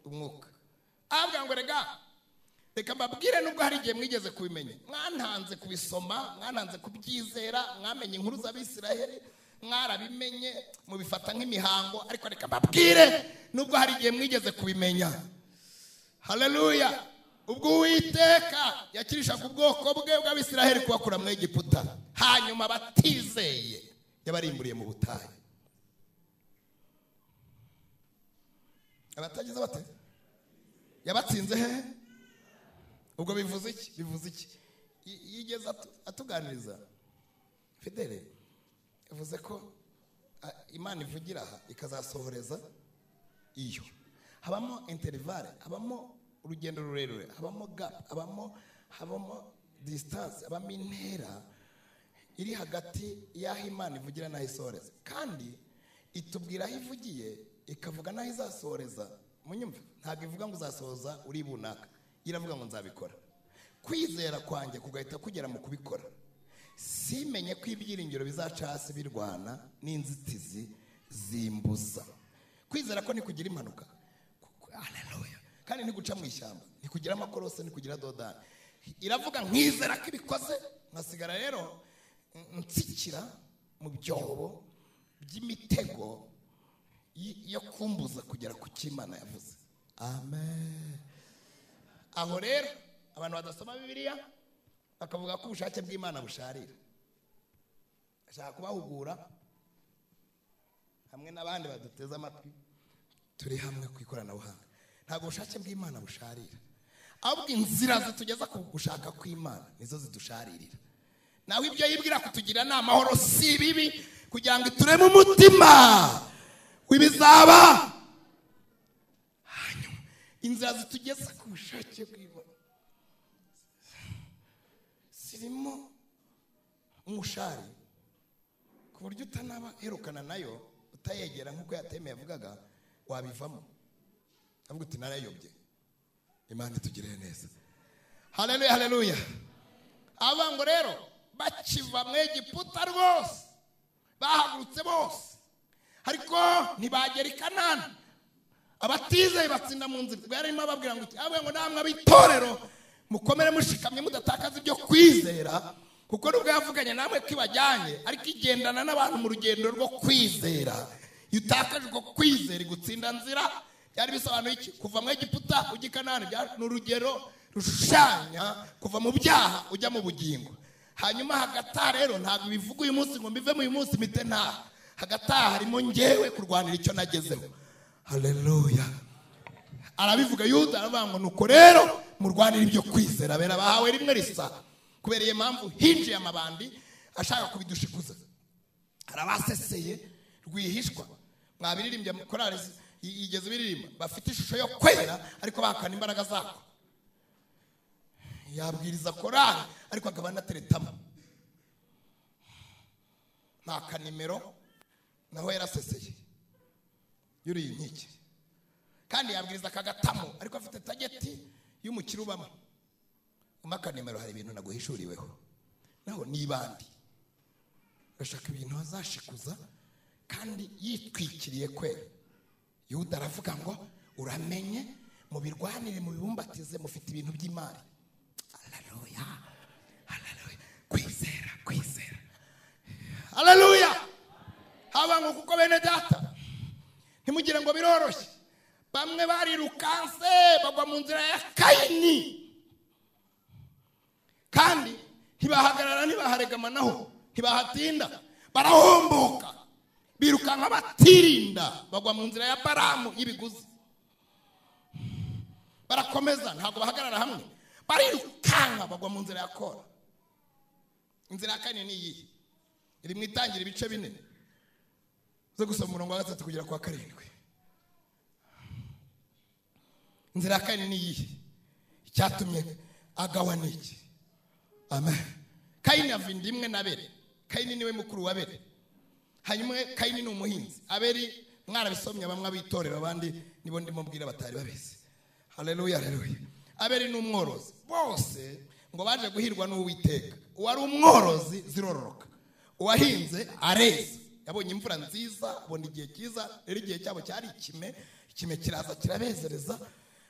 Umwuka. Abwira ngo reka mbabwire, nubwo hari igihe mwigeze kubimenya, mwantanze kubisoma, mwantanze kubyizera, mwamenye inkuru z'Abisiraheli, mwarabimenye mubifata nk'imihango, ariko reka mbabwire nubwo hari igihe mwigeze kubimenya. Haleluya. Ubwo Uwiteka yakirishaga ubwoko bwe bw'Abisiraheli kubakura mu Egiputa, hanyuma batizeye yabarimburiye mu butayu. Abatagize bate? Yabatsinze he? Ubwo bivuze iki? Bivuze iki? Yigeze atuganiriza Fidele, yavuze ko Imana ivugira aha ikazasohoreza iyo. Habamo intervalle, habamo urugendo rurerure, habamo gap, habamo distance, habamo intera iri hagati y'aho Imana ivugira n'aho isohoreza. Kandi itubwira aho ivugiye ikavuga n'aho izasohoreza. Munyumve, ntabwo ivuga ngo uzasohoza uri bunaka, iravuga ngo nzabikora. Kwizera kwanjye kugahita kugera mu kubikora. Simenye ko ibyiringiro bizaca hasi birwana n'inzitizi zimbuza. Kwizera ko ntikugira impanuka. Haleluya. Kandi ntiguca mu ishyamba, ntikugira amakorose, ntikugira dodani. Iravuga nkizera ko ibikoze, nkasigara rero ntsikira mu byobo by'imitego yo kumbuza kugera ku cy'Imana yavuze. Amen. Aho rero abantu badasoma Bibiliya bakavuga ko ubushake bw'Imana busharira. Ashaka kubahugura hamwe n'abandi baduteze amatwi, turi hamwe ku ikoranabuhanga. Ntabwo ubushake bw'Imana busharira, ahubwo inzira zitugeza ku gushaka kw'Imana nizo zidusharirira. Nawe ibyo yibwira kutugira ni amahoro, si bibi, kugira ngo itureme umutima w'ibizaba. Hanyuma inzira zitugeza ku bushake bw'Imana zirimo umushari, ku buryo utanaba herukana nayo, utayegera nk'uko yatemeye yavugaga, wabivamo. Avuga uti narayobye. Imana itugirire neza. Haleluya, haleluya. Abango rero bakiva mu Egiputa rwose, bahagurutse bose Ariko ntibagera i Kanani, abatizeye batsinda mu nzira. Yarimo ababwira ngo abwe ngo namwe abitorero mukomere mushikamye mudatakaza ibyo kwizera, kuko nubwo yavuganye namwe kibajyanye ariko igendana n'abantu mu rugendo rwo kwizera. Iyo utakaje uko kwizera igutsinda nzira. Byari bisobanuye iki? Kuva mu Egiputa ujya i Kanani ni urugero rushushanya kuva mu byaha ujya mu bugingo. Hanyuma hagati rero ntabwo bivuga uyu munsi ngo mbive mu uyu munsi mite nta hagati harimo ngewe kurwanira icyo nagezeho. Haleluya. Arabivuga Yuda aravuga ngo nuko rero murwanira ibyo kwizera bera bahawe rimwe risa. Kubera iyo mpamvu hinjiye amabandi ashaka kubidushikuza, arabaseseye rwihishwa. Mwabiririmbye korali igeze biririmba bafite ishusho yo kwera ariko bahakana imbaraga zako. Yabwiriza korali ariko akaba anateretamo nta kanimero, naho yaraseseye yuriye inkike. Kandi yabwiriza akagatamo ariko afite tageti y'umukire ubamo. Umakanimero hari ibintu naguhishuriweho, naho nibandi bashaka ibintu bazashikuza kandi yitwikiriye kwera. Yuda aravuga ngo uramenye mubirwanire mubibumbatize mufite ibintu by'imari. Haleluya, haleluya. Kwizera, kwizera. Haleluya. Haba ngo kuko bene data ntimugire ngo biroroshye. Bamwe barirukanse bagwa mu nzira ya Kayini, kandi ntibahagarara ntibaharegamanaho ntibahatinda, barahomboka birukanka batirinda bagwa mu nzira ya Baramu y'ibiguzi. Barakomeza ntabwo bahagarara hamwe, barirukanka bagwa mu nzira ya Kora. Inzira ya Kayini ni iyihe? Iri mu itangira ibice 4 zo gusoma umurongo wa 3 kugera kwa 7. Inzira ya Kayini ni iyihe? Icyatumye agawa ni iki? Amen. Kayini ava inda imwe na Abeli. Kayini niwe mukuru wa Abeli. Hanyuma Kayini ni umuhinzi, Abeli mwarabisomye bamwe abitorera abandi nibo ndimo mbwira batari babizi. Haleluya, haleluya. Abeli ni umworozi. Bose ngo baje guhirwa n'Uwiteka. Uwari umworozi zirororoka, uwahinze areza. Yabonye imvura nziza, abona igihe cyiza. Rero igihe cyabo cyari ikime, ikime kiraza kirabezereza.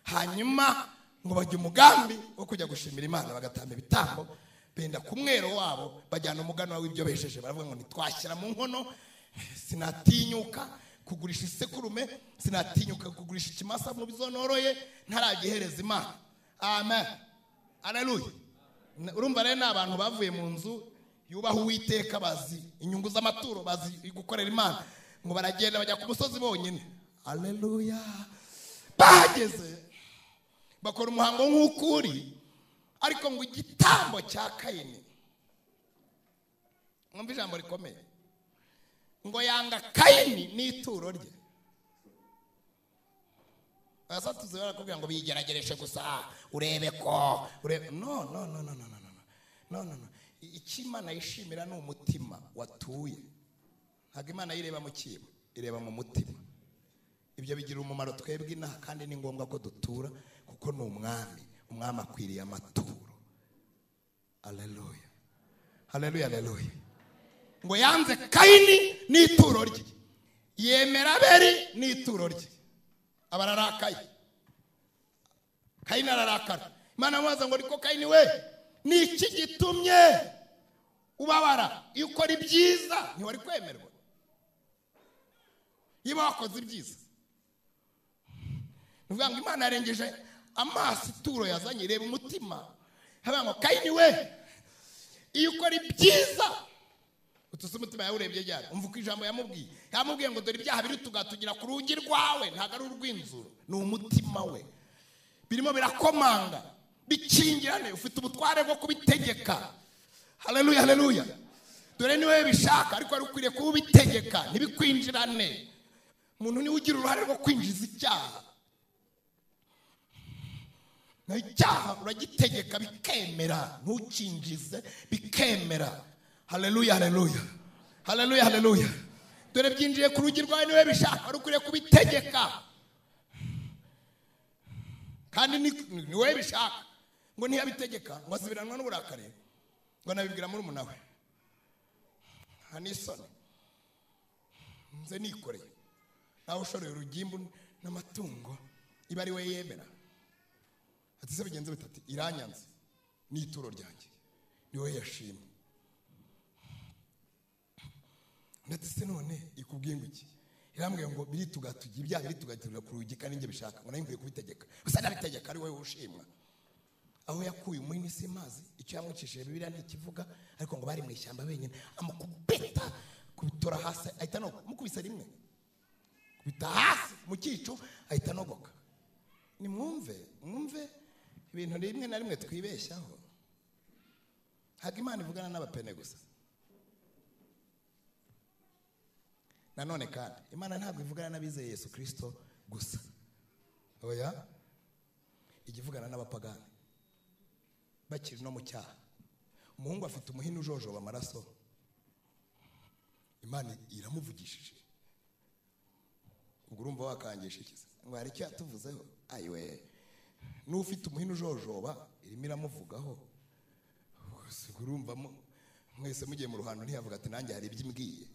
Hanyuma ngo bajye umugambi wo kujya gushimira Imana, bagatamba ibitambo benda ku mwero wabo, bajyana umuganura w'ibyo besheje. Baravuga ngo ntitwashyira mu nkono, sinatinyuka kugurisha isekurume, sinatinyuka kugurisha ikimasa mu bizonoroye ntaragihereza Imana. Amen, haleluya. Urumva rero ni abantu bavuye mu nzu yubaha Uwiteka, bazi inyungu z'amaturo, bazi gukorera Imana. Ngo baragenda bajya ku musozi bonyine. Haleluya. Bahageze bakora umuhango nk'ukuri, ariko ngo igitambo cya Kayini, mwumva ijambo rikomeye, ngo yanga Kayini n'ituro rye. Abasatuzi barakubwira ngo bigeragereshe gusa urebe ko urebe. No no no no no no no no no. Icyo Imana yishimira ni umutima watuye. Ntabwo Imana yireba mu kibo, ireba mu mutima. Ibyo bigira umumaro twebwe inaha, kandi ni ngombwa ko dutura kuko ni umwami. Umwami akwiriye amaturo. Haleluya, haleluya, haleluya. Ngo yanze Kayini n'ituro rye, yemera Abeli n'ituro rye. Abararakaye. Kayini ararakara. Imana amubaza ngo niko Kayini we, ni iki gitumye ubabara? Iyo ukora ibyiza ntiwari kwemerwa. Iyo wakoze ibyiza, nuvuga ngo Imana yarengeje amaso ituro yazanye, reba umutima. Havuga ngo Kayini we, iyo ukora ibyiza utuse umutima yawe urebye ryari. Umva uko ijambo yamubwiye. Yamubwiye ngo dore ibyaha biri tugatugira ku rugi rwawe, ntabwo ari urw'inzu, ni umutima we. Birimo birakomanga bikingirane, ufite ubutware bwo kubitegeka. Haleluya, haleluya. Dore niwe bishaka ariko ari ukwiriye kubitegeka ntibikwinjirane. Umuntu niwe ugira uruhare rwo kwinjiza icyaha. Na icyaha uragitegeka bikemera, ntukinjize bikemera. Haleluya, haleluya, haleluya, haleluya. Dore byinjiye ku rugi rwawe niwe bishaka, ari ukwiriye kubitegeka. Kandi niwe bishaka. Ngo ntiyabitegeka ngo asibiranwa n'uburakari, ngo anabibwira muri umunawe. Nta n'isoni. Nze nikoreye nawe ushoreye urugimbu n'amatungo iba ari we yemera. Ati se bigenze bitati iranyanze n'ituro ryanjye ni we yashimye. Ndetse se none ikubwiye ngo iki? Irambwiye ngo biritugatugira ibyaha biritugatirira ku rugi kandi njye bishaka ngo nayo kubitegeka. Gusa ndabitegeka ari wowe ushimwa. Aho yakuye umuhini si mazi icyo yamwicishije Bibiliya ntikivuga, ariko ngo bari mu ishyamba benyine amukubita kubitora hasi ahita no mukubise rimwe kubita hasi mu cyico ahita nogoka. Ni mwumve ibintu rimwe na rimwe twibeshyaho. Ntabwo Imana ivugana n'abapene gusa. Nanone kandi Imana ntabwo ivugana n'abizeye Yesu Kristo gusa. Oya, ijya n'abapagani bakiri no mu cyaha. Umuhungu afite umuhini ujojoba amaraso, Imana iramuvugishije. Ubwo urumva wakangisha iki? Ngo hari icyo yatuvuzeho? Ayiwe, n'ufite umuhini ujojoba irimo iramuvugaho. Urumva mwese mugiye mu ruhando ntiyavuga ati nanjye hari ibyo imbwiye.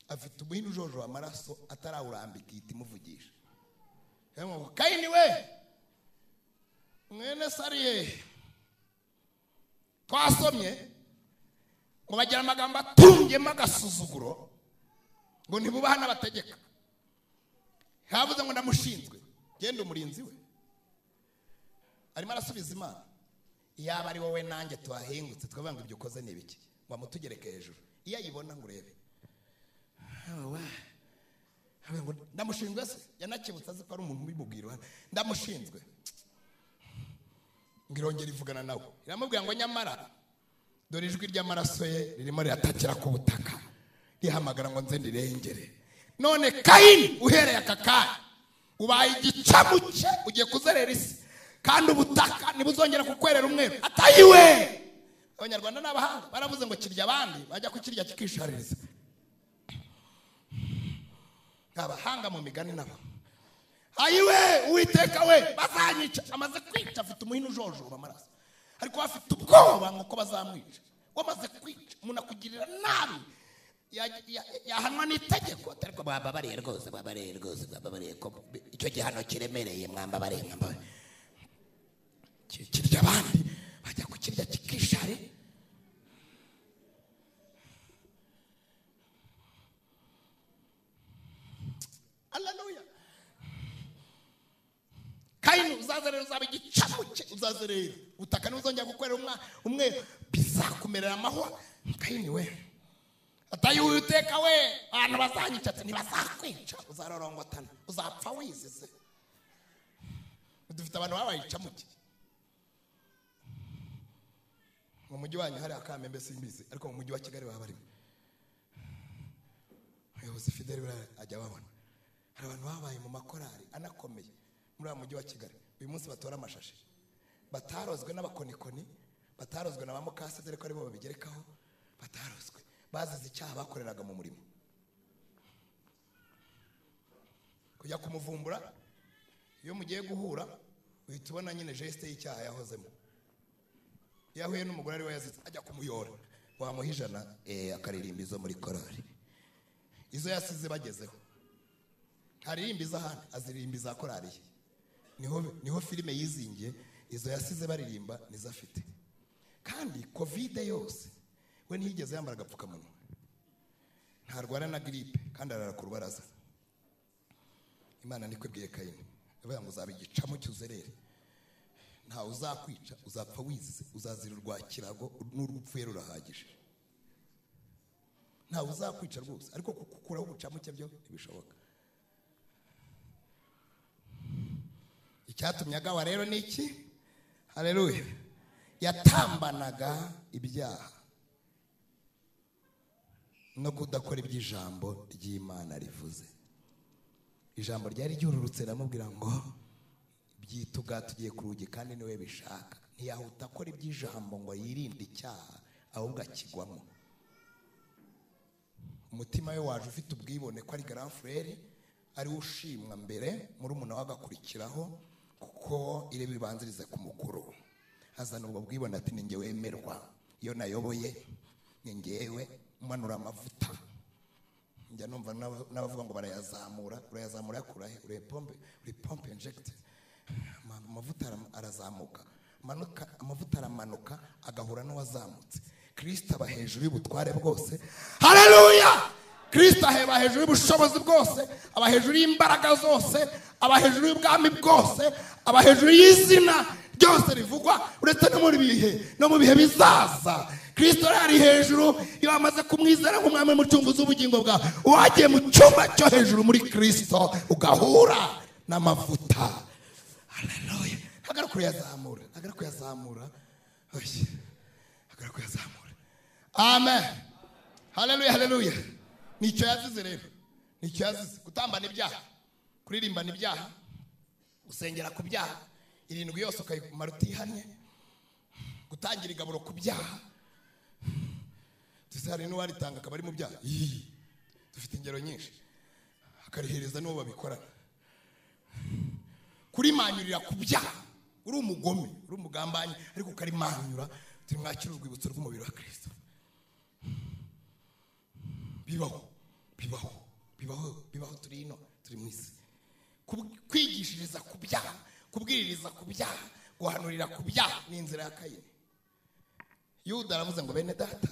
Afite umuhini ujojoba amaraso atarawurambika ihita imuvugisha. Kayini we mwene Sariye, twasomye ngo bagira amagambo atungyemo agasuzuguro ngo ntibubaha n'abategeka. Havuze ngo ndamushinzwe, genda umurinzi we. Arimo arasubiza Imana. Iyaba ari wowe nanjye tuhahingutse tukavuga ngo ibyo ukoze ni ibiki, ngo amutugereke hejuru. Iyo ayibona ngo urebe ndamushinzwe se, yanakebutse azi ko ari umuntu ubimubwira. Ndamushinzwe. Ngirongera ivugana nawe iramubwira ngo nyamara dore ijwi ry'amaraso ye ririmo riratakira ku butaka rihamagara ngo nze ndirengere. None Kayini uhereye aka kanya ubaye igicamuke, ugiye kuzerera isi kandi ubutaka ntibuzongera kukwerera umweru. Atayiwe! Abanyarwanda n'abahanga baravuze ngo kirya abandi bajya kukirya kikishaririza. Abahanga mu migani nabo. Ayiwe Uwiteka we bazanyica. Amaze kwica afite umuhini ujojoba amaraso, ariko afite ubwoba ngo ko bazamwica. Wamaze kwica umuntu akugirira nabi yahanwa n'itegeko, ariko mwambabariye rwose, mwambabariye rwose, mwambabariye ko icyo gihano kiremereye, mwambabariye, mwambabariye. Kirya abandi bajya kukirya kikishare. Haleluya. Kayini uzaza rero uzaba igicamuke, uzaza rero ubutaka ntibuzongera gukorera umwe bizakumerera amahwa. Kayini we atayi Uwiteka we abantu bazanyica, ntibazakwica, uzarorongotana, uzapfa wizize. Dufite abantu babaye icamuke mu mujyi wanyu hari akamembe simbizi, ariko mu mujyi wa Kigali baba barimo. Umuyobozi Fidel ajya babona. Hari abantu babaye mu makorari anakomeye muri uyu mujyi wa Kigali uyu munsi batora amashashi, batarozwe n'abakonikoni, batarozwe na ba mukase dore ko aribo babigerekaho, batarozwe, bazize icyaha bakoreraga mu murimo. Kujya kumuvumbura iyo mugiye guhura uhita ubona nyine geste y'icyaha yahozemo. Iyo ahuye n'umugore ari we yazize ajya kumuyora, wamuha 100 akaririmba izo muri korari, izo yasize bagezeho. Ntaririmba iz'ahandi, aziririmba iza korari ye. Niho filime yizingiye, izo yasize baririmba nizo afite. Kandi Covid yose we ntiyigeze yambara agapfukamunwa, ntarwara na gripe kandi arara ku rubaraza. Imana niko ibwiye Kayini, ivuga ngo uzaba igicamuke uzerere, ntawe uzakwica, uzapfa wizize, uzazira urwa kirago n'urw'upfuye rurahagije. Ntawe uzakwica rwose, ariko kukuraho ubucamuke byo ntibishoboka. Icyatumye agawa rero ni iki? Haleluya. Yatambanaga ibyaha no kudakora iby'ijambo ry'Imana rivuze. Ijambo ryari ryururutse ramubwira ngo byituga tugiye ku rugi kandi niwe bishaka. Ntiyahuta akora iby'ijambo ngo yirinde icyaha, ahubwo akigwamo. Umutima we waje ufite ubwibone ko ari grand frère, ari ushimwa mbere, muri umuntu wagakurikiraho kuko ire bibanzirize ku mukuru. Azana ubwo bwibone ati ninjye wemerwa, iyo nayoboye ni ngewe umanura amavuta. Njya numva n'abavuga ngo barayazamura. Urayazamura yakura he? Uri pompe, uri pompe inject. Amavuta arazamuka, manuka, amavuta aramanuka agahura n'uwazamutse. Kristo aba hejuru y'ubutware bwose. Haleluya! Kristo aba hejuru y'ubushobozi bwose, aba hejuru y'imbaraga zose, aba hejuru y'ubwami bwose, aba hejuru y'izina ryose rivugwa, uretse no muri bihe no mu bihe bizaza. Kristo ari hejuru. Iyo amaze kumwizera nk'umwami n'umucunguzi w'ubugingo bwawe, wagiye mu cyumba cyo hejuru muri Kristo ugahura n'amavuta. Haleluya! Hagara kuyazamura, hagara kuyazamura, hagara kuyazamura. Amen. Haleluya, haleluya. Nicyo yazize rero, nicyo yazize. Gutambana ibyaha, kuririmbana ibyaha, gusengera ku byaha, irindwi yose ukayimara utihannye, gutangira igaburo ku byaha. Hari n'uwaritanga akaba ari mu byaha. Dufite ingero nyinshi. Akarihereza n'uwo babikorana. Kurimanyurira ku byaha, uri umugome, uri umugambanyi, ariko ukarimanyura, turi mwakira urwibutso rw'umubiri wa Kristo. Bibaho, bibaho, bibaho, bibaho. Turi ino, turi mu isi. Kwigishiriza ku byaha, kubwiririza ku byaha, guhanurira ku byaha ni inzira ya Kayini. Yuda aravuze ngo bene data,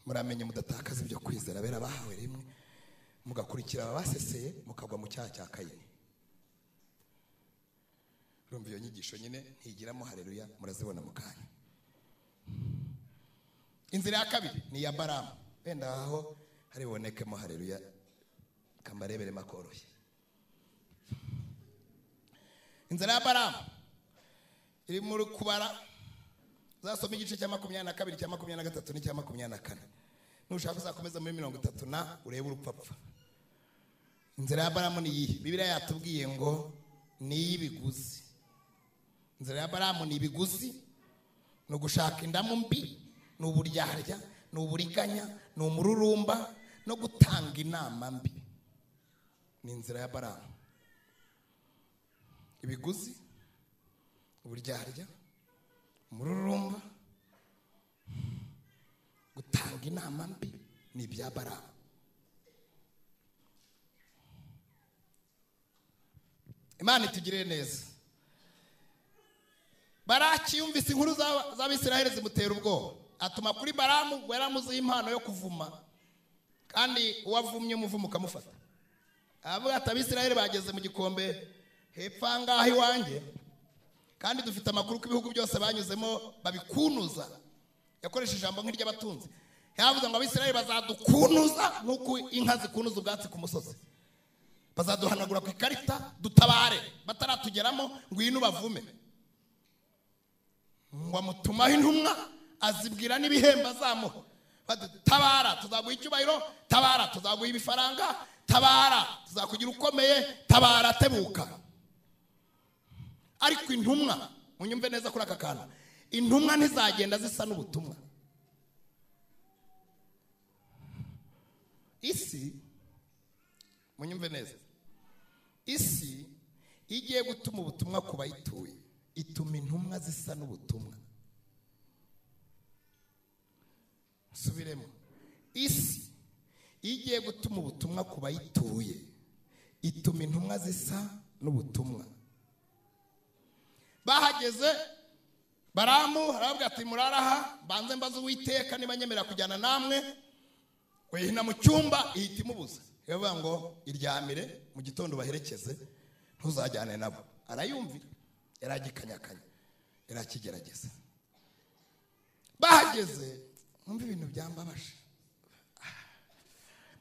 muramenye mudatakaza ibyo kwizera bera bahawe rimwe, mugakurikira abaseseye, mukagwa mu cyaha cya Kayini. Urumva iyo nyigisho nyine ntigiramo haleluya, murazibona mu kanya. Inzira ya kabiri ni iya Balamu. Wenda aho hari bubonekemo haleluya, kambarebere makoroshye. Inzira ya Balamu iri muri Kubara. Uzasoma igice cya 22, cya 23 n'icya 24. Nushaka uzakomeza muri 30 na urebe urupapfa. Inzira ya Balamu ni iyihe? Bibiliya yatubwiye ngo ni iy'ibiguzi. Inzira ya Balamu ni ibiguzi, ni ugushaka indamu mbi, ni uburyarya, ni uburiganya, ni umururumba, no gutanga inama mbi. Ni inzira ya Balamu. Ibiguzi, uburyarya, umururumba, gutanga inama mbi ni ibya Balamu. Imana itugirire neza. Baraki yumvise inkuru z'Abisirayeli zimutera ubwoba, atuma kuri Balamu ngo yaramuziye impano yo kuvuma, kandi uwavumye umuvumo ukamufata. Avuga ati Abisirayeli bageze mu gikombe hepfo ngaho iwanjye, kandi dufite amakuru ko ibihugu byose banyuzemo babikunuza. Yakoresheje ijambo nk'iry'abatunzi. Yavuze ngo Abisirayeli bazadukunuza nk'uko inka zikunuza ubwatsi ku musozi, bazaduhanagura ku ikarita, dutabare bataratugeramo, ngwino bavume. Ngo amutumaho intumwa, azibwira n'ibihembo azamuha. Tabara tuzaguha icyubahiro, tabara tuzaguha ibifaranga, tabara tuzakugira ukomeye, tabara tebuka. Ariko intumwa, munyumve neza kuri aka kantu, intumwa ntizagenda zisa n'ubutumwa. Isi, munyumve neza, isi igiye gutuma ubutumwa ku bayituye, ituma intumwa zisa n'ubutumwa. Subiremo. Isi igiye gutuma ubutumwa ku bayituye, ituma intumwa zisa n'ubutumwa. Bahageze Balamu arababwira ati muraraha, banze mbaze Uwiteka niba nyemera kujyana namwe. Wehina mu cyumba ihita imubuza, yavuga ngo iryamire mu gitondo baherekeze, ntuzajyane nabo. Arayumvira, yaragikanyakanya, yarakigerageza. Bahageze, mwumva ibintu byambabaje.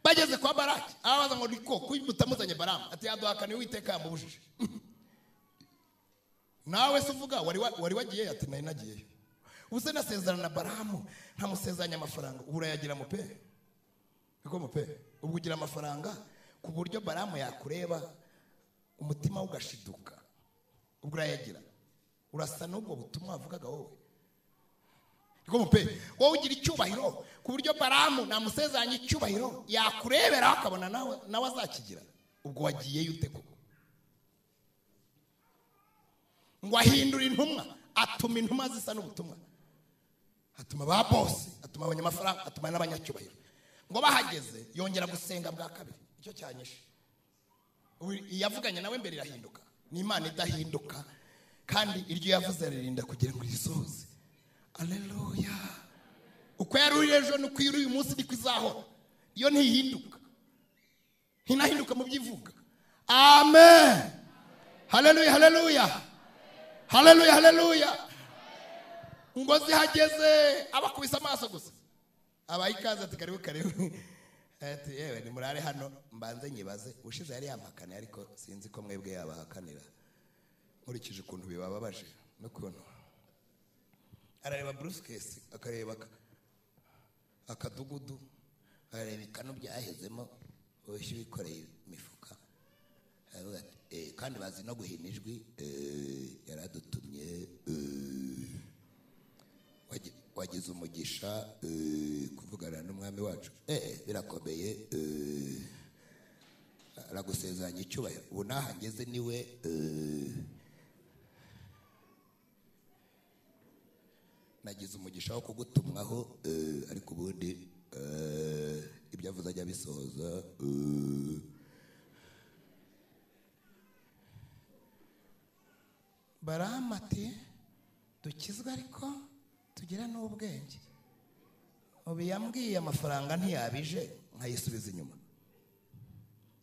Bageze kwa Baraki, arabaza ngo niko kuyimutamuzanye Balamu, ati yaduhakaniye Uwiteka yamubujije. Nawe se uvuga wari wagiye? Ati nari nagiyeyo. Ubuse nasezerana na Balamu nkamusezeranya amafaranga, ubu urayagira mupe? Niko mupe, ubwo ugira amafaranga ku buryo Balamu yakureba umutima ugashiduka, ubwo urayagira. Urasa n'ubwo butumwa wavugaga wowe. Niko mupe, wowe ugira icyubahiro ku buryo Balamu namusezeranya icyubahiro yakurebera akabona nawe azakigira. Ubwo wagiyeyo ute koko? Ngo ahindura intumwa, atuma intumwa zisa n'ubutumwa, atuma ba bosi, atuma abanyamafaranga, atuma n'abanyacyubahiro. Ngo bahageze yongera gusenga bwa kabiri. Icyo cyanyishe. Yavuganye nawe mbere irahinduka. Ni Imana idahinduka kandi iryo yavuze ririnda kugira ngo risohoze. Haleluya. Uko yari uri ejo nuko iri uyu munsi niko izahora. Iyo ntihinduka. Ntinahinduka mu byivuga. Amen. Haleluya, haleluya. Haleluya, haleluya. Ngo zihageze abakubise amaso gusa. Abayikaze ati karibu karibu. Ati yewe ni murare hano mbanze nyibaze. Ushize yari yampakane ariko sinzi ko mwebwe yabahakanira. Nkurikije ukuntu bibababaje n'ukuntu arareba briefcase akareba akadugudu arareba ikano byahezemo boshye bikoreye imifuka. Kandi bazi no guhina ijwi yaradutumye wagize umugisha kuvugana n'umwami wacu birakomeye aragusezeranya icyubahiro ubu naha ngeze niwe nagize umugisha wo kugutumwaho ariko ubundi ibyo avuze ajya bisohoza. Balamu ati dukizwe ariko tugira n'ubwenge. Ubu yambwiye amafaranga ntiyabije nkayisubiza inyuma.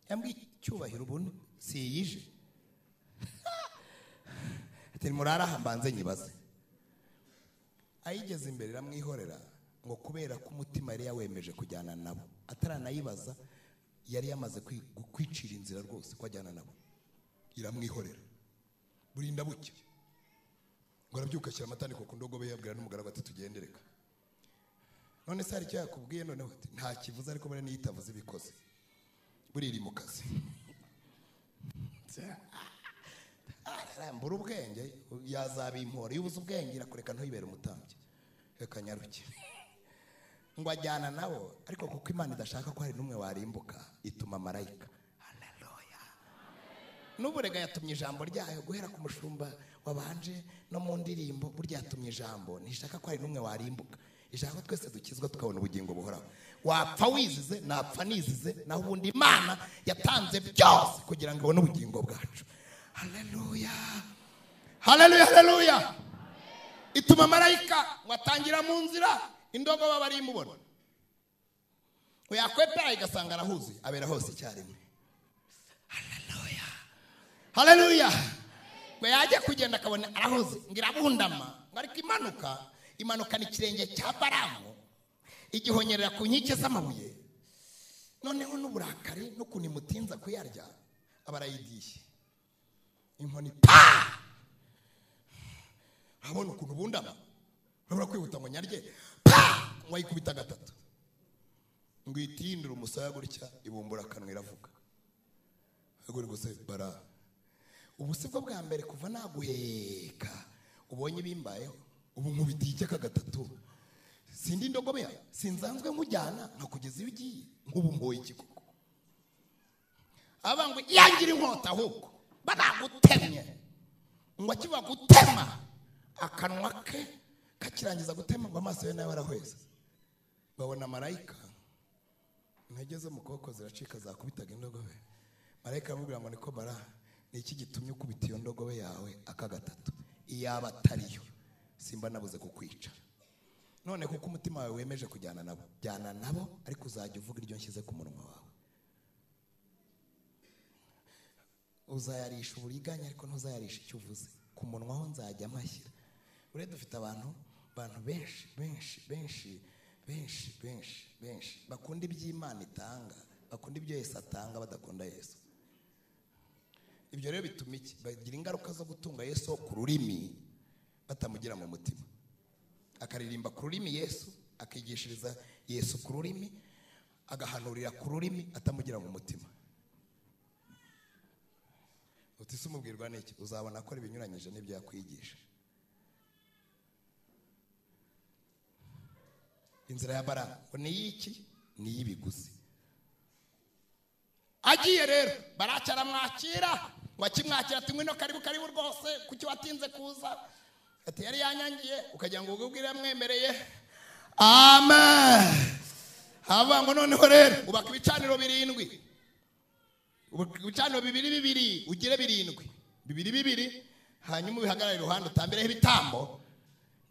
Yambwiye icyubahiro ubu siyije. Ati murara aha mbanze nyibaze. Ayigeze imbere iramwihorera ngo kubera ko umutima yari yawemeje kujyana nabo. Ataranayibaza yari yamaze kwicira inzira rwose ko ajyana nabo. Iramwihorera. Burinda buke. Ngo arabyuka ashyira amatandiko ku ndogobe yabwira n'umugaragu ati tugendereka. None se hari icyo yakubwiye? Noneho ati nta kivuze ariko buriya niyo itavuze ibikoze. Buriya iri mu kazi. Arambura ubwenge yazabimpora. Iyo ubuze ubwenge irakureka ntuyibere umutambyi. Reka nyaruke. Ngo ajyana nabo ariko kuko Imana idashaka ko hari n'umwe warimbuka ituma marayika. N'uburega yatumye ijambo ryayo guhera ku mushumba wabanje no mu ndirimbo. Burya yatumye ijambo ntishaka ko hari n'umwe warimbuka. Ishaka ko twese dukizwa tukabona ubugingo buhoraho. Wapfa wizize napfa nizize, naho ubundi Imana yatanze byose kugira ngo ibone ubugingo bwacu. Haleluya, haleluya, haleluya. Ituma marayika ngo atangira mu nzira indogobe bari imubona. Uyakwepera igasanga arahuzuye abera hose icyarimwe. Haleluya, haleluya. Ngo yajya kugenda akabona arahuze ngira abundama ngo ariko imanukana ikirenge cya Balamu igihonyerera ku nkike z'amabuye. Noneho n'uburakari n'ukuntu imutinza kuyarya abarayidiye inkoni pa. Abona ukuntu bundama urabura kwihuta ngo nyarye pa, ngo ayikubita gatatu ngo itindure umusaya gutya ibumbura akanwa iravuga. Agore gose bara ubu sibwo bwa mbere kuva naguheka ubonye ibimbayeho. Ubu nkubitiye icyaka gatatu sindi indogobe sinzanzwe nkujyana nkakugeza iyo ugiye nk'ubu mboye ikikoko. Abangwe yangira inkota ahubwo baragutemye. Ngo akiva gutema akanwa ke kakirangiza gutema ngo amaso ye nawe arahweza. Babona marayika intege zo mu kuboko ziracika zakubitaga indogobe. Marayika aramubwira ngo niko bara ni iki gitumye ukubita iyo ndogobe yawe aka gatatu? Iyaba atariyo simba nabuze kukwica. None kuko umutima wawe wemeje kujyana nabo, jyana nabo ariko uzajya uvuga iryo nshyize ku munwa wawe. Uzayarisha uburiganya ariko ntuzayarisha icyo uvuze. Ku munwa ho nzajya amashyira. Ure dufite abantu benshi benshi benshi benshi benshi benshi bakunda iby'Imana itanga, bakunda ibyo Yesu atanga, badakunda Yesu. Ibyo rero bituma iki? Bagira ingaruka zo gutunga Yesu ku rurimi batamugira mu mutima. Akaririmba ku rurimi Yesu, akigishiriza Yesu ku rurimi, agahanurira ku rurimi atamugira mu mutima. Uti se umubwirwa n'iki? Uzabona akora ibinyuranyije n'ibyo yakwigisha. Inzira ya Balamu ngo ni iy'iki? Ni iy'ibiguzi. Agiye rero Balaki aramwakira, ngo akimwakira ati ngwino karibu karibu rwose, kuki watinze kuza? Ati yari yanyangiye, ukagira ngo ubwire yamwemereye. Amen. Hava ngo noneho rero ubaka ibicaniro 7, ibicaniro 2 2 ugire 7 2 2, hanyuma ubihagarare iruhande utambireho ibitambo,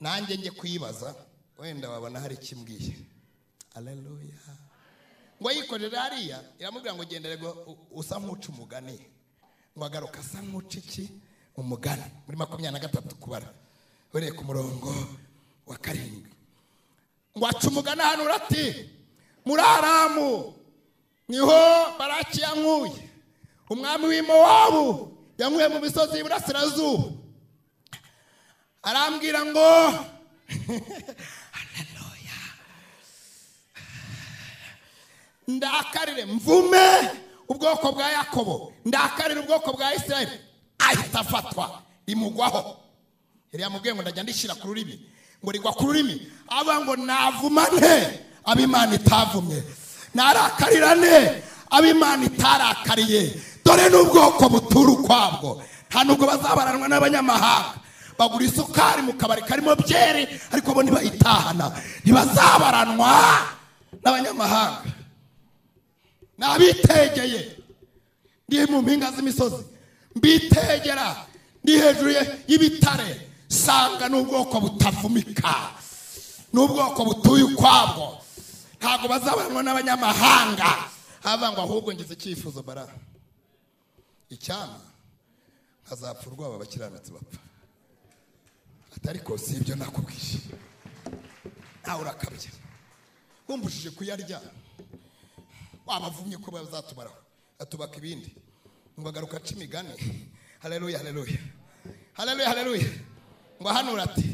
nanjye nge kwibaza wenda wabona hari kimbwiye. Haleluya. Ngo yikorera hariya iramubwira ngo genda rego usa nk'uca umugani, ngo agaruka asa nk'uca iki umugani. Muri 23 kubara uhereye ku murongo wa 7, ngo aca umugani hano urati muri Aramu niho Baraki yankuye, umwami w'i Mowabu yankuye mu misozi y'iburasirazuba, arambwira ngo haleluya, ndakarire mvume ubwoko bwa Yakobo, ndakarire ubwoko bwa Isirayeli. Ahita afatwa imugwaho. Yari yamubwiye ngo ndajya ndishyira ku rurimi, ngo rigwa ku rurimi, aba ngo navumane ab'Imana itavumye, narakarirane ab'Imana itarakariye. Dore n'ubwoko butura ukwabwo, nta nubwo bazabaranwa n'abanyamahanga. Bagura isukari mu kabari karimo byeri, ariko bo ntibayitahana, ntibazabaranwa n'abanyamahanga. Nabitegeye ndi mu mpinga z'imisozi, mbitegera ndi hejuru y'ibitare, sanga n'ubwoko butavumika, n'ubwoko butuye ukwabwo, ntabwo bazabaranwa n'abanyamahanga. Hava ngo ahubwo ngize icyifuzo bara, icyama nkazapfa urwabo abakiranutsi bapfa. Atariko si ibyo nakubwiye, nawe urakabye, wumbushije kuyarya, wabavumye ko bazatumaraho, atubaka ibindi. Ngo agaruka aca imigani. Haleluya, haleluya, haleluya, haleluya. Ngo ahanura ati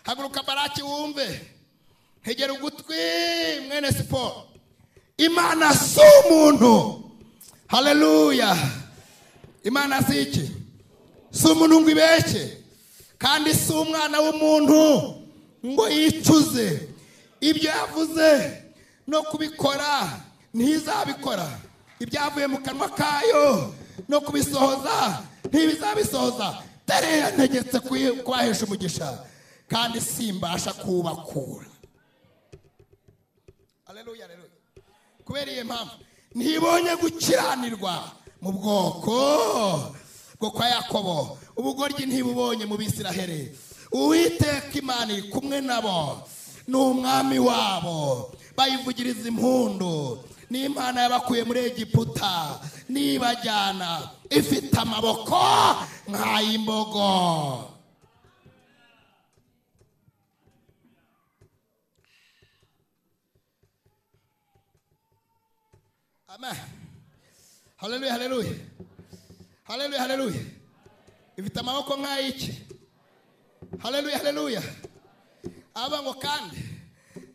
haguruka Baraki wumve, ntegera ugutwi mwene Siporo, Imana si umuntu. Haleluya. Imana si iki? Si umuntu ngo ibeshye, kandi si umwana w'umuntu ngo yicuze. Ibyo yavuze no kubikora ntizabikora, ibyavuye mu kanwa kayo no kubisohoza ntibizabisohoza. Dore yantegetse kubahesha umugisha, kandi simbasha kubakura. Haleluya, haleluya. Kubera iyo mpamvu ntibonye gukiranirwa mu bwoko bwo kwa Yakobo, ubugoryi ntibubonye mu Bisiraheli. Uwiteka Imana iri kumwe nabo, ni umwami wabo, bayivugiriza impundu. N'Imana yabakuye muri Egiputa, nibajyana ifite amaboko nk'ay'imbogo. Amen. Haleluya, haleluya, haleluya, haleluya. Ifite amaboko nk'ay'iki? Haleluya, haleluya. Aba ngo kandi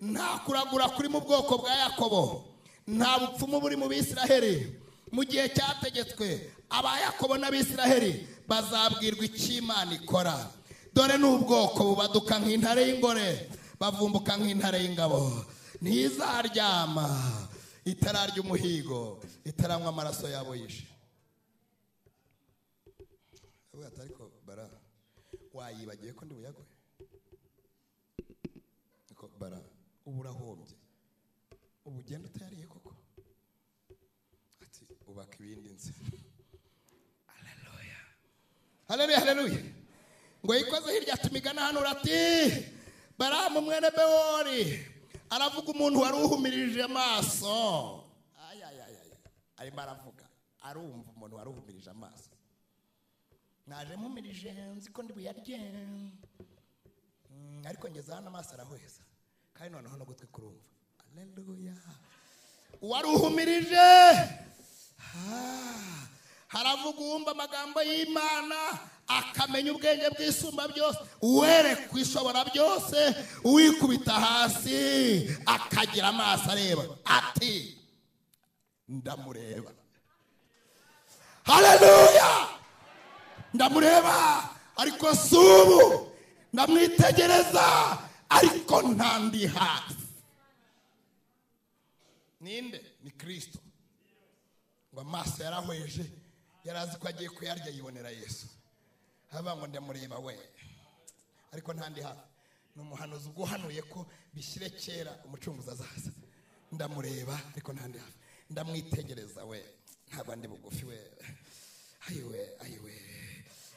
nta kuragura kuri mu bwoko bwa Yakobo, nta bupfumu buri mu Bisiraheli. Mu gihe cyategetswe aba Yakobo n'Abisiraheli bazabwirwa icyo Imana ikora. Dore n'ubwoko bubaduka nk'intare y'ingore, bavumbuka nk'intare y'ingabo. Ntizaryama itararya umuhigo, itaranywa amaraso yabo yishe. Ariko bara wayibagiye ko ndi buyaguhe? Ariko bara ubu urahombye, ubu ugenda utayariye koko. Ati ubaka ibindi nzi. Haleluya, haleluya, haleluya. Ngo yikoze hirya tumigana hano urati Baramu mwene Bewori aravuga umuntu wari uhumirije amaso. Ayayaya, arimo aravuga arumva umuntu wari uhumirije amaso. Naje mumirije nzi ko ndi buyarye, ariko ngeze hano amaso arahweza, kandi noneho no gutwi kurumva. Haleluya. Uwari uhumirije haravuga uwumva amagambo y'Imana akamenya ubwenge bw'isumba byose, uwerekwa ishobora byose, uwikubita hasi akagira amaso areba, ati ndamureba. Haleluya. Ndamureba ariko si ubu, ndamwitegereza ariko ntandi hafi. Ninde? Ni Kristo. Ngo amaso yarahweje, yarazi ko agiye kuyarya, yibonera Yesu. Haba ngo ndamureba we ariko ntandi hafi. Ni umuhanuzi ubwo uhanuye ko bishyire kera umucunguzi azaza. Ndamureba ariko ntandi hafi, ndamwitegereza we, ntabwo ndi bugufi we. Ayiwe, ayiwe,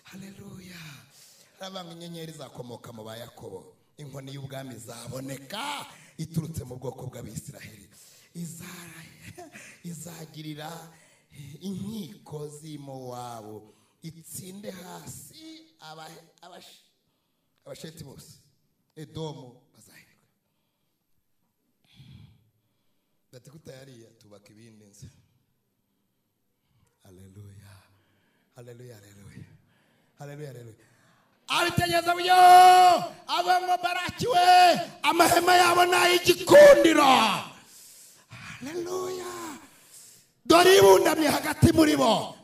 haleluya. Arabanga inyenyeri zakomoka mu ba Yakobo, inkoni y'ubwami zaboneka iturutse mu bwoko bw'Abisiraheli, izagirira inkiko z'Imowabu, itsinde hasi abasheti bose, Edomu bazahinduka. Bati kutayariya tubaka ibindi nzu. Haleluya, haleluya, haleluya, haleluya, haleluya. Abitegeza buryo abo Baraki we, amahema yabo n'ay'igikundiro. Haleluya. Dore ibundamye hagati muri bo,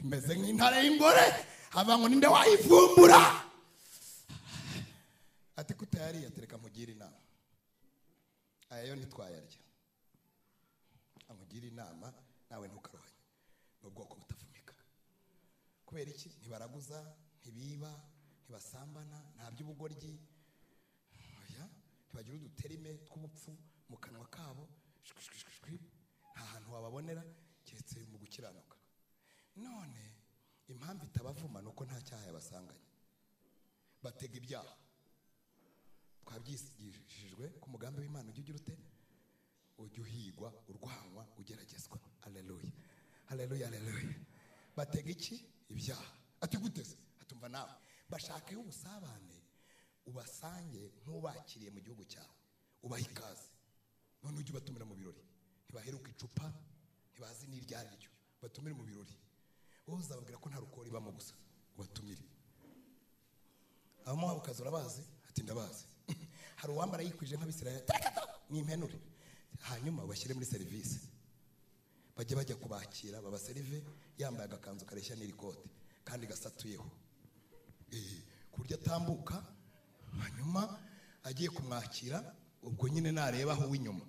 imeze nk'intare y'ingore, aba ngo ninde wayivumbura? Ati kutayariya tereka mugire inama. Aya yo ntitwayarya. Amugira inama nawe ntukaruhanye. N'ubwoko butavumika. Kubera iki? Ntibaraguza, ntibiba, ntibasambana, nta by'ubugoryi. Oya, ntibagira uduterime tw'ubupfu mu kanwa kabo. Nta hantu wababonera keretse mu gukiranuka. None impamvu itabavuma nuko nta cyaha yabasanganye. Batega ibyaha. Twabyigishijwe ku mugambi w'Imana ujya ugira ute? Ujya uhigwa, urwanywa, ugeragezwa. Haleluya, haleluya, haleluya. Batega iki? Ibyaha. Ati guteze? Atumva nawe. Bashaka ubusabane, ubasange nk'ubakiriye mu gihugu cyawe, ubaha ikaze. None ujye ubatumira mu birori. Ntibaheruka icupa, ntibazi n'iryari ryo. Batumire mu birori. Wowe uzababwira ko nta rukori ibamo gusa, ubatumire. Abamowabukazi urabazi? Ati ndabazi. Hari uwambara yikwije nk'Abisirayeli, ni impenure. Hanyuma ubashyire muri serivisi, bajye bajya kubakira babaserive, yambaye agakanzu kareshya n'iri kote kandi gasatuyeho, ku buryo atambuka. Hanyuma agiye kumwakira, ubwo nyine nareba aho w'inyuma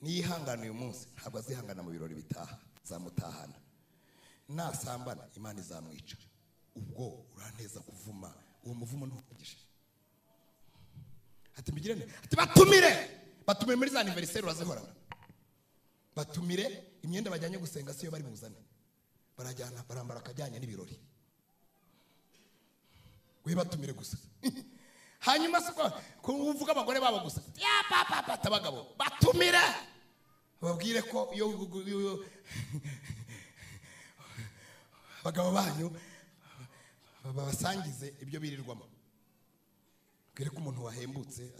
niyihangana uyu munsi ntabwo azihangana mu birori bitaha, zamutahana. Nasambana Imana izamwica. Ubwo uranteza kuvuma, uwo muvumo ntukugishe. Ati mbigirene, ati batumire, batumire muri za anniversaire urazihorana. Batumire imyenda bajyanye gusenga siyo bari buzane, barajyana barambara akajyanye n'ibirori. We batumire gusa. Hanyuma siko kuvuga abagore babo gusa, ya papa papa abagabo batumire, babwire ko iyo abagabo banyu babasangize ibyo birirwamo. Bwire ko umuntu wahembutse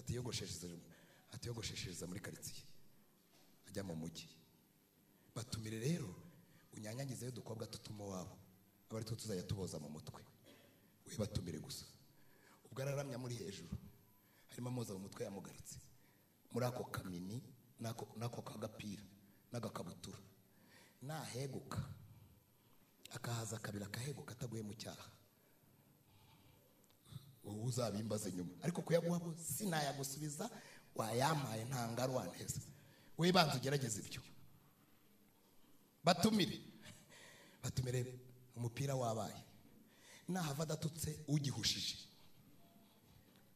atiyogosheshereza muri quartier, ajya mu mujyi. Batumire rero unyanyagizeyo dukobwa tutumo wabo, abari two tuzajya tuboza mu mutwe. We batumire gusa. Ubwo araramya muri hejuru, harimo amoza mu mutwe yamugaritse muri ako kamini nako kagapira n'agakabutura. Naheguka akahaza kabira akaheguka ataguye mu cyaha, wowe uzabimbaze nyuma. Ariko kuyaguha bo sinayagusubiza, wayampaye nta ngaru wanteza. We banza ugerageze ibyo. Batumire, batumire umupira wabaye. Nahava adatutse ugihushije,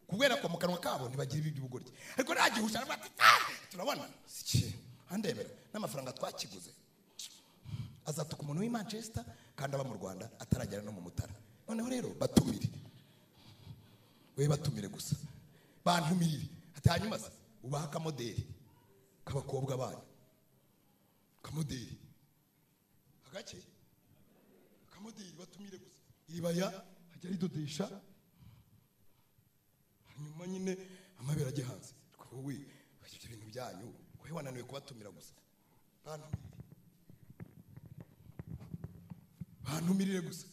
kubera ko mu kanwa kabo ntibagira iby'ubugoryi. Ariko nagihusha aravuga ati turabona iki andebera n'amafaranga twakiguze. Azatuka umuntu w'i Manchester kandi aba mu Rwanda ataragera no mu Mutara. Noneho rero batumire, we batumire gusa, bantumirire. Ati hanyuma se ubaha akamodeli k'abakobwa banyu, akamodeli agake, akamodeli batumire gusa. Iribaya ajya ridodesha, hanyuma nyine amabere ajye hanze. Wowe ibyo bintu byanyu wowe wananiwe kubatumira gusa, bantumirire gusa.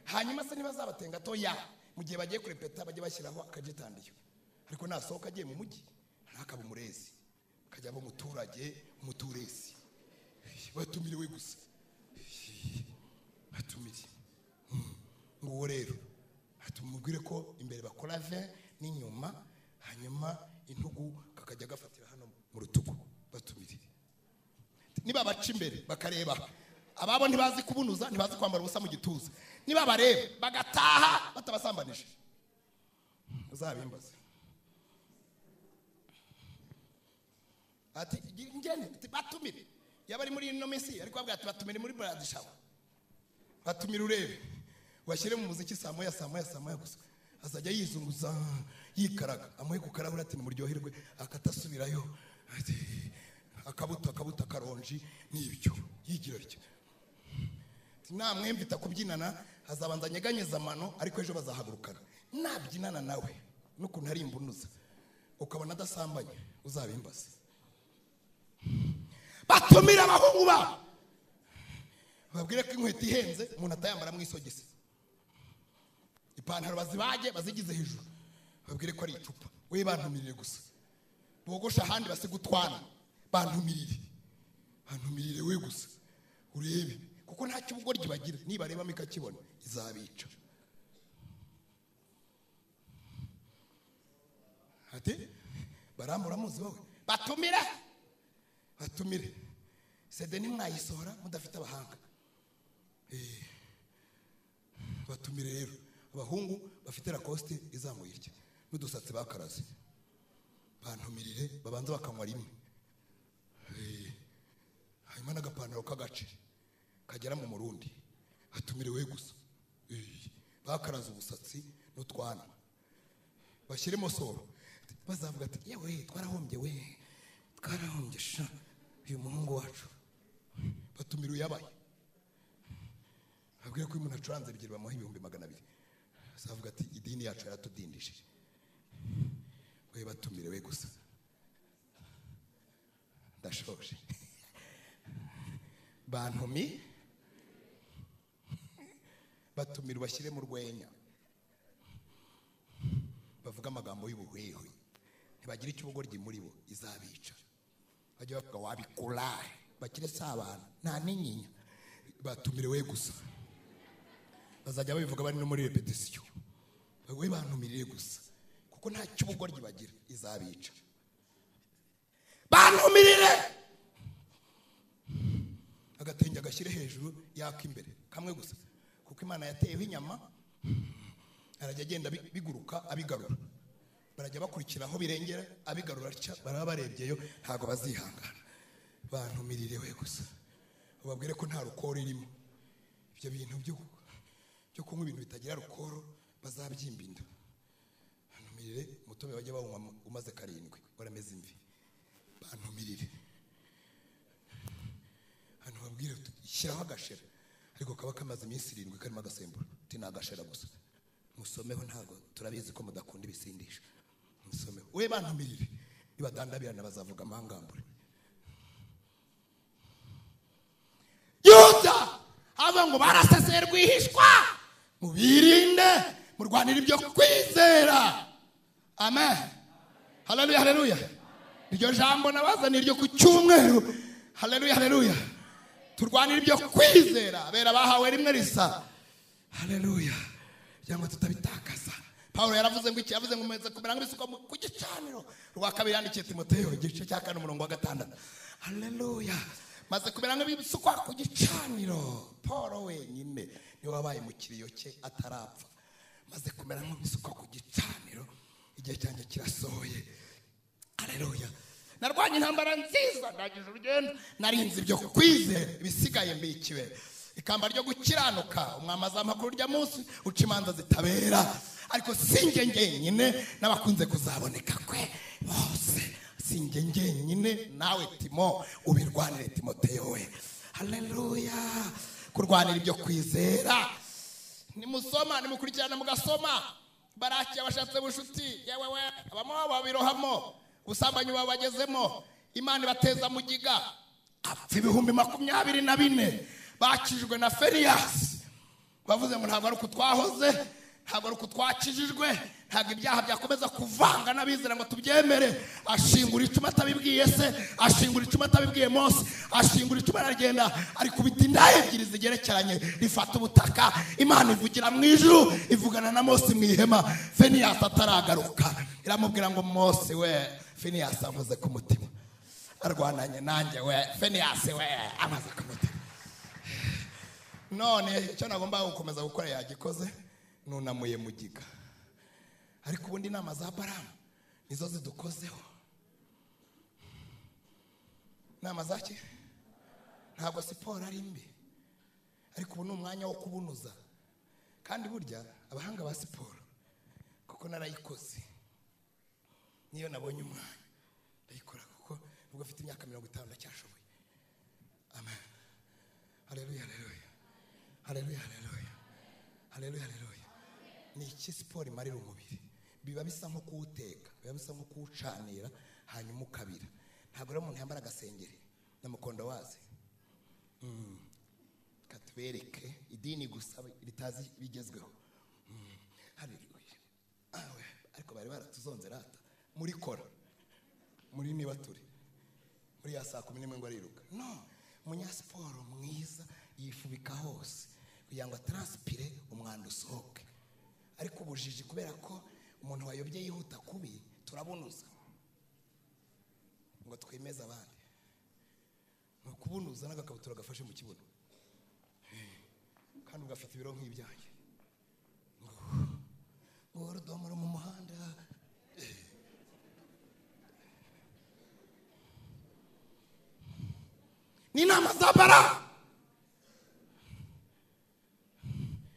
Hanyuma se ntibazabatenga toya, mu gihe bagiye kurepeta bajye bashyiraho akajitandiyo. Ariko nasohoka agiye mu mujyi ntakaba umurezi, akajya aba umuturage, umuturesi. Batumiriwe gusa, batumire. Nguwo rero atumubwire ko imbere bakora ve n'inyuma, hanyuma intugu kakajya gafatira hano mu rutugu. Batumire. Niba baca imbere bakareba ababo ntibazi kubunuza, ntibazi kwambara ubusa mu gituza, niba bareba bagataha batabasambanije, uzabimbaze. Ati ngende batumire. Yaba ari muri ino minsi ariko babwira ati batumire muri Brad Shower. Batumire urebe. Washyire mu muziki saa moya saa moya saa moya gusa. Azajya yizunguza yikaraga amuhe ku karahuri ati muryoherwe akatasubirayo ati akabuto akabuto akaronji n'ibyo yigira atyo. Namwe mvita kubyinana azabanza nyeganyeza amano ariko ejo bazahagurukana. Nabyinana nawe n'ukuntu ari imbunuza ukabona adasambanye uzabimbaze. Batumira abahungu ba babwire ko inkweto ihenze umuntu atayambara mu isogisi, ipantaro bazibage bazigize hejuru, babwire ko ari icupa. We bantumirire gusa, bogosha ahandi basigutwana, bantumirire bantumirire we gusa urebe, kuko nta cyubugoryi bagira. Nibareba mikakibona izabica. Ati baramura muzi wowe batumire batumire sede nimwayisohora mudafite abahanga. Batumire rero abahungu bafite Lacoste izamuye irya n'udusatsi bakaraze, bantumirire babanza bakanywa rimwe, hanyuma n'agapantaro k'agace kagera mu murundi. Batumire we gusa, bakaraze ubusatsi n'utwana, bashyiremo soro. Bazavuga ati yewe twarahombye we twarahombye sha uyu muhungu wacu. Batumire uyabaye, babwire ko uyu muntu acuranze ebyiri bamuha 200,000. Bazavuga ati idini yacu yaratudindije. We batumire we gusa. Ndashoje. Bantumi batumire bashyire mu rwenya, bavuga amagambo y'ubuhwehwe, ntibagira icyubugoryi muri bo izabica. Bajya bavuga wabikora bakire sabana nta n'inyinya. Batumire we gusa, bazajya babivuga bari no muri repetition. We bantumirire gusa kuko nta cyubugoryi bagira izabica. Bantumirire agatenge agashyire hejuru yaka imbere kamwe gusa, kuko Imana yateyeho inyama. Arajya agenda biguruka abigarura, barajya bakurikiraho birengera abigarura atya, baraba barebyeyo ntago bazihangana. Bantumirire we gusa, ubabwire ko nta rukoro irimo. Ibyo bintu byo kunywa ibintu bitagira rukoro bazabyimba inda. Bantumirire umutobe bajya bawunywa umaze 7 warameze imvi. Bantumirire hano babwire shyiraho agashera, ariko kaba kamaze iminsi 7 karimo agasemburo. Uti ni agashera gusa, musomeho, ntago turabizi ko mudakunda ibisindisha. Musomeho we bantumirire, nibadandabirana bazavuga amangambure. Yuda ava ngo baraseseye rwihishwa, mubirinde murwanira ibyo kwizera. Amen. Haleluya haleluya. Iryo jambo nabazaniye ryo ku cyumweru. Haleluya haleluya. Turwanira ibyo kwizera, abera bahawe rimwe risa. Haleluya. Cyangwa tutabitakaza. Paulo yaravuze ngo iki? Yavuze ngo meze kumera nk'ibisuko ku gicaniro. Rwa kabiri yandikiye Timoteyo igice cya 4 umurongo wa 6. Haleluya. Maze kumera nk'ibisukwa ku gicaniro. Paulo wenyine niwe wabaye mu kiriyo cye atarapfa. Maze kumera nk'ibisukwa ku gicaniro, igihe cyanjye kirasohoye. Haleluya. Narwanye intambara nziza, ndangije urugendo, narinze ibyo kwizera, ibisigaye mbikiwe ikamba ryo gukiranuka. Umwami azampa kuri urya munsi uca imanza zitabera, ariko sinjye njyenyine n'abakunze kuzaboneka kwe bose. Sinjye njyenyine, nawe Timo ubirwanire Timoteyo we. Haleluya. Kurwanira ibyo kwizera. Nimusoma nimukurikirana mugasoma Baraki abashatse bushuti, yewe we abamowa babirohamo, ubusambanyi babagezemo, Imana ibateza mugiga, apfa 24,000 bakijwe na Ferias. Bavuze ngo ntabwo ari uko twahoze, ntabwo ari uko twakijijwe, ntabwo ibyaha byakomeza kuvanga n'abizera ngo tubyemere. Ashingura icumu atabibwiye se, ashingura icumu atabibwiye Mose, ashingura icumu aragenda arikubita inda ebyiri zigerekeranye rifata ubutaka. Imana ivugira mu ijuru, ivugana na Mose mu ihema. Finiyasi ataragaruka iramubwira ngo Mose we, Finiyasi avuze ku mutima, arwananye nanjye we, Finiyasi we amaze ku mutima. None icyo nagomba gukomeza gukora yagikoze, nunamuye mugiga. Ariko ubundi inama za Baramu nizo zidukozeho. Nama zaki ntabwo siporo ari mbi, ariko ubu ni umwanya wo kubunuza. Kandi burya abahanga ba siporo, kuko narayikoze, niyo nabonye umwanya ndayikora, kuko ubwo afite imyaka 50 ndacyashoboye. Amen. Haleluya, haleluya, haleluya, haleluya, haleluya, haleluya. Ni iki siporo imarira umubiri? Biba bisa nko kuwuteka, biba bisa nko kuwucanira, hanyuma ukabira. Ntabwo rero umuntu yambara agasengeri na mukondo wazi. Katubereke idini gusa ritazi bigezweho. Haleluya. Ariko bari baratuzonze rata muri kora muri niba turi muri ya saa 11 ngo ariruka. No, umunyasiporo mwiza yifubika hose kugira ngo transpire umwanda usohoke. Ariko ubujiji, kubera ko umuntu wayobye yihuta kubi, turabunuza ngo twemeze abandi. Ni ukubunuza n'agakabutura gafashe mu kibuno, kandi ugafite ibiro nk'ibyanjye, ngo rudomoro mu muhanda. Ni inama za bara.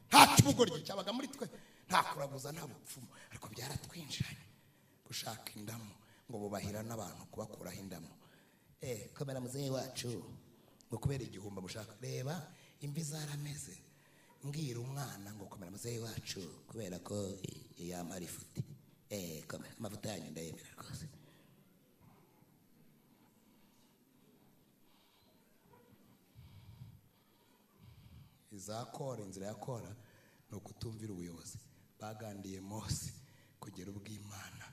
Nta cy'ubugoryi cyabaga muri twe, nta kuraguza, nta bupfumu, ariko byaratwinjiranye gushaka indamu ngo bubahira n'abantu kubakuraho indamu. Komera muzehe wacu ngo kubera igihumba mushaka. Reba imvi zarameze, mbwira umwana ngo komera muzehe wacu kubera ko yamara ifuti. Komera amavuta yanyu ndayemera rwose. Izakora inzira yakora ni ukutumvira ubuyobozi. Bagandiye Mose kugera ubw'Imana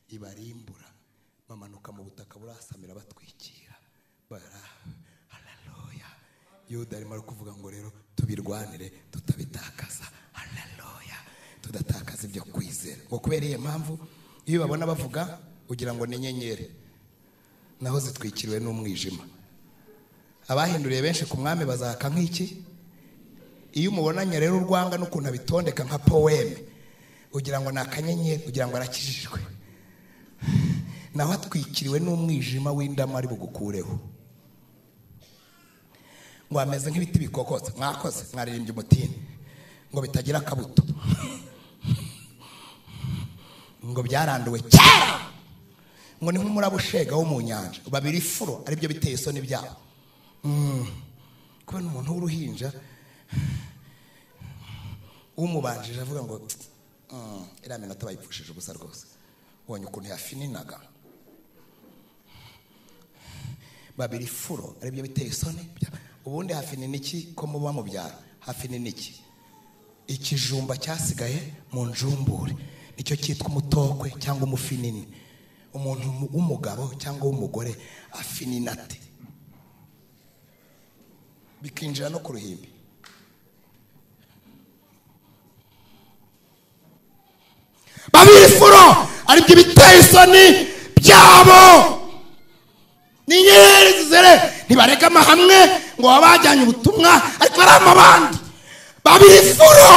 ibarimbura, bamanuka mu butaka burasamira batwikira. Bara haleluya. Yuda arimo kuvuga ngo rero tubirwanire tutabitakaza. Haleluya. Tudatakaza ibyo kwizera. Ngo kubera iyo mpamvu iyo babona bavuga ugira ngo ni inyenyeri, naho zitwikiriwe n'umwijima. Abahinduriye benshi ku mwami bazaka nk'iki. Iyo umubonanye rero urwanga n'ukuntu abitondeka nka poeme, ugira ngo ni akanyenyeri, ugira ngo arakijijwe, naho atwikiriwe n'umwijima w'indamu ari bugukureho. Ngo ameze nk'ibiti bikokotse, mwakoze mwaririmbye umutini, ngo bitagira akabuto, ngo byaranduwe kera, ngo ni nk'umuraba ushega wo mu nyanja, babiri ifuro aribyo biteye isoni byabo. Kubona umuntu w'uruhinja umubanjije avuga ngo iriya minota bayipfushije ubusa rwose, ubonye ukuntu yafininaga. Babiri ifuro aribyo biteye isoni. Ubundi hafinina iki ko muba mu byaro? Hafinina iki? Ikijumba cyasigaye mu njumbure nicyo cyitwa umutokwe cyangwa umufinini. Umuntu w'umugabo cyangwa w'umugore afinina ate? Bikinjira no ku ruhimbi. Babiri ifuro aribyo biteye isoni byabo. Ni inyenyeri zizere, ntibarega amahame ngo babajyanye ubutumwa, ariko ari amabandi. Babiri ifuro.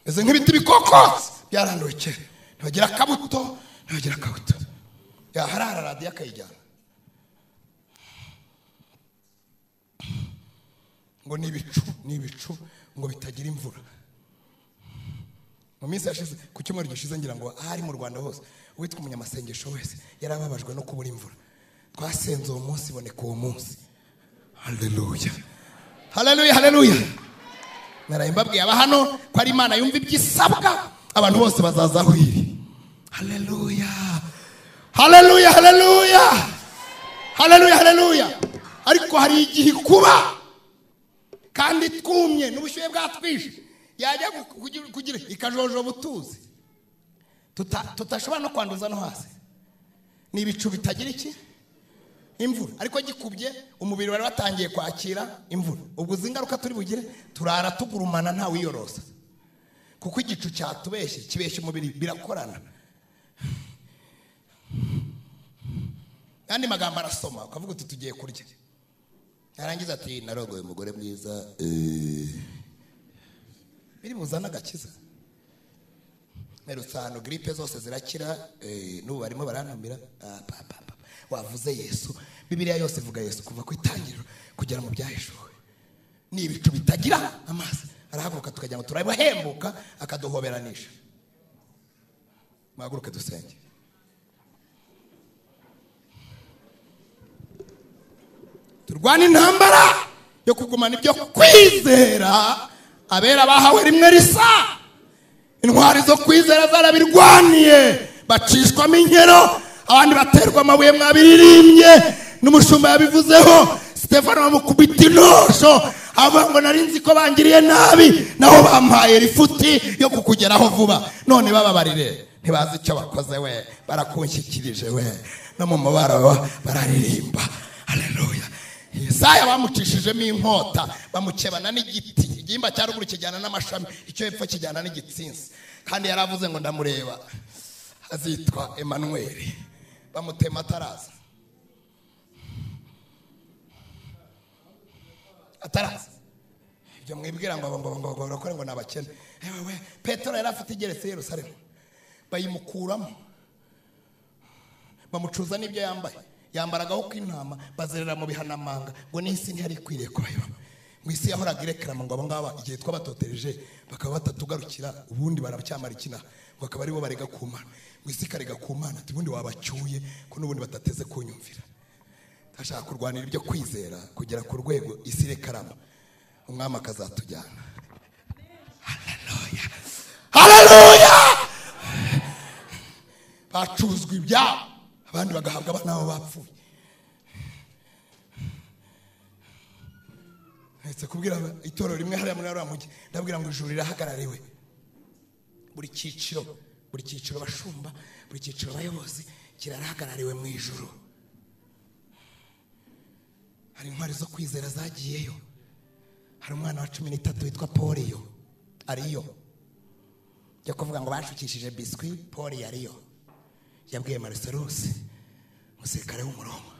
Ese nk'ibiti bikokotse byaranduwe kera, ntibagira akabuto, ntibagira akabuto. Yaharara radiyo akayijyana ngo ni ibicu, ni ibicu ngo bitagira imvura. Mu minsi yashize, ku cyumweru gishize, ngira ngo ahari mu Rwanda hose, uwitwa umunyamasengesho wese yarababajwe no kubura imvura. Twasenze uwo munsi, iboneka uwo munsi. Haleluya, haleluya, haleluya. Naraye mbabwiye aba hano ko ari Imana yumva ibyisabwa, abantu bose bazaza aho iri. Haleluya, haleluya, haleluya, haleluya, haleluya. Ariko hari igihe kuba kandi twumye n'ubushyuhe bwatwishe, yajya kugira ikajojo butuzi, tutashobora no kwanduza no hasi. Ni ibicu bitagira iki? Imvura. Ariko gikubye umubiri wari watangiye kwakira imvura. Ubwo zingaruka turi bugire, turara tugurumana nta wiyorosa, kuko igicu cyatubeshye kibeshye umubiri, birakorana. Andi magambo arasoma ukavuga uti tugiye kurya, yarangiza ati narogoye umugore mwiza. Biri buzana agakiza. Mperutse ahantu gripe zose zirakira, n'ubu barimo barantumira. Wavuze Yesu, Bibiliya yose ivuga Yesu kuva ku itangiriro kugera mu byahishuwe. Ni ibicu bitagira amazi. Arahaguruka tukagira ngo turabahembuka, akaduhoberanisha. Muhaguruke dusenge. Turwana intambara yo kugumana ibyo kwizera abera bahawe rimwe risa. Intwari zo kwizera zarabirwaniye, bacishwamo inkero, abandi baterwa amabuye mwabiririmbye, n'umushumba yabivuzeho. Stefano bamukubita inosho, avuga ngo nari nzi ko bangiriye nabi, naho bampaye rifuti yo kukugeraho vuba, none bababarire ntibazi icyo bakoze we, barakunshyikirije we, no mu mubaro bararirimba. Haleluya. Yesaya bamucishijemo inkota, bamukebana n'igiti, igihimba cya ruguru kijyana n'amashami, icyo hepfo kijyana n'igitsinsi. Kandi yaravuze ngo ndamureba azitwa Emmanuel. Bamutema ataraza. Ataraza. Ibyo mwibwira ngo ngo ngo ngo ngo nabakene. Ewe Petero yari afite igeretse Yerusalemu, bayimukuramo, bamucuza n'ibyo yambaye, yambaragaho kw'intama, bazerera mu bihanamanga, ngo n'isi ntiyari ikwiriye kubayibamo. Mu isi yahoraga irekerama ngo abo ngaba igihe twabatotereje bakaba batatugarukira, ubundi baracyamara ikina, ngo akaba aribo barega ku Mana. Ngo isi ikarega ku Mana, ati ubundi wabacyuye ko n'ubundi batateze kunyumvira. Ndashaka kurwanira ibyo kwizera kugera ku rwego isi irekarama, umwami akazatujyana. Haleluya, haleluya. Bacuzwa ibyabo, abandi bagahabwa abana babo bapfuye. Ndetse kubwira itorero rimwe hariya muri ariya mujyi, ndabwira ngo ijuru rirahagarariwe. Buri cyiciro, buri cyiciro bashumba, buri cyiciro abayobozi kirahagarariwe mu ijuru. Hari intwari zo kwizera zagiyeyo. Hari umwana wa 13 witwa Poliyo, ariyo. Jya kuvuga ngo bashukishije biswi, Paul yariyo. Yabwiye Marcellus, umusirikare w'Umuroma,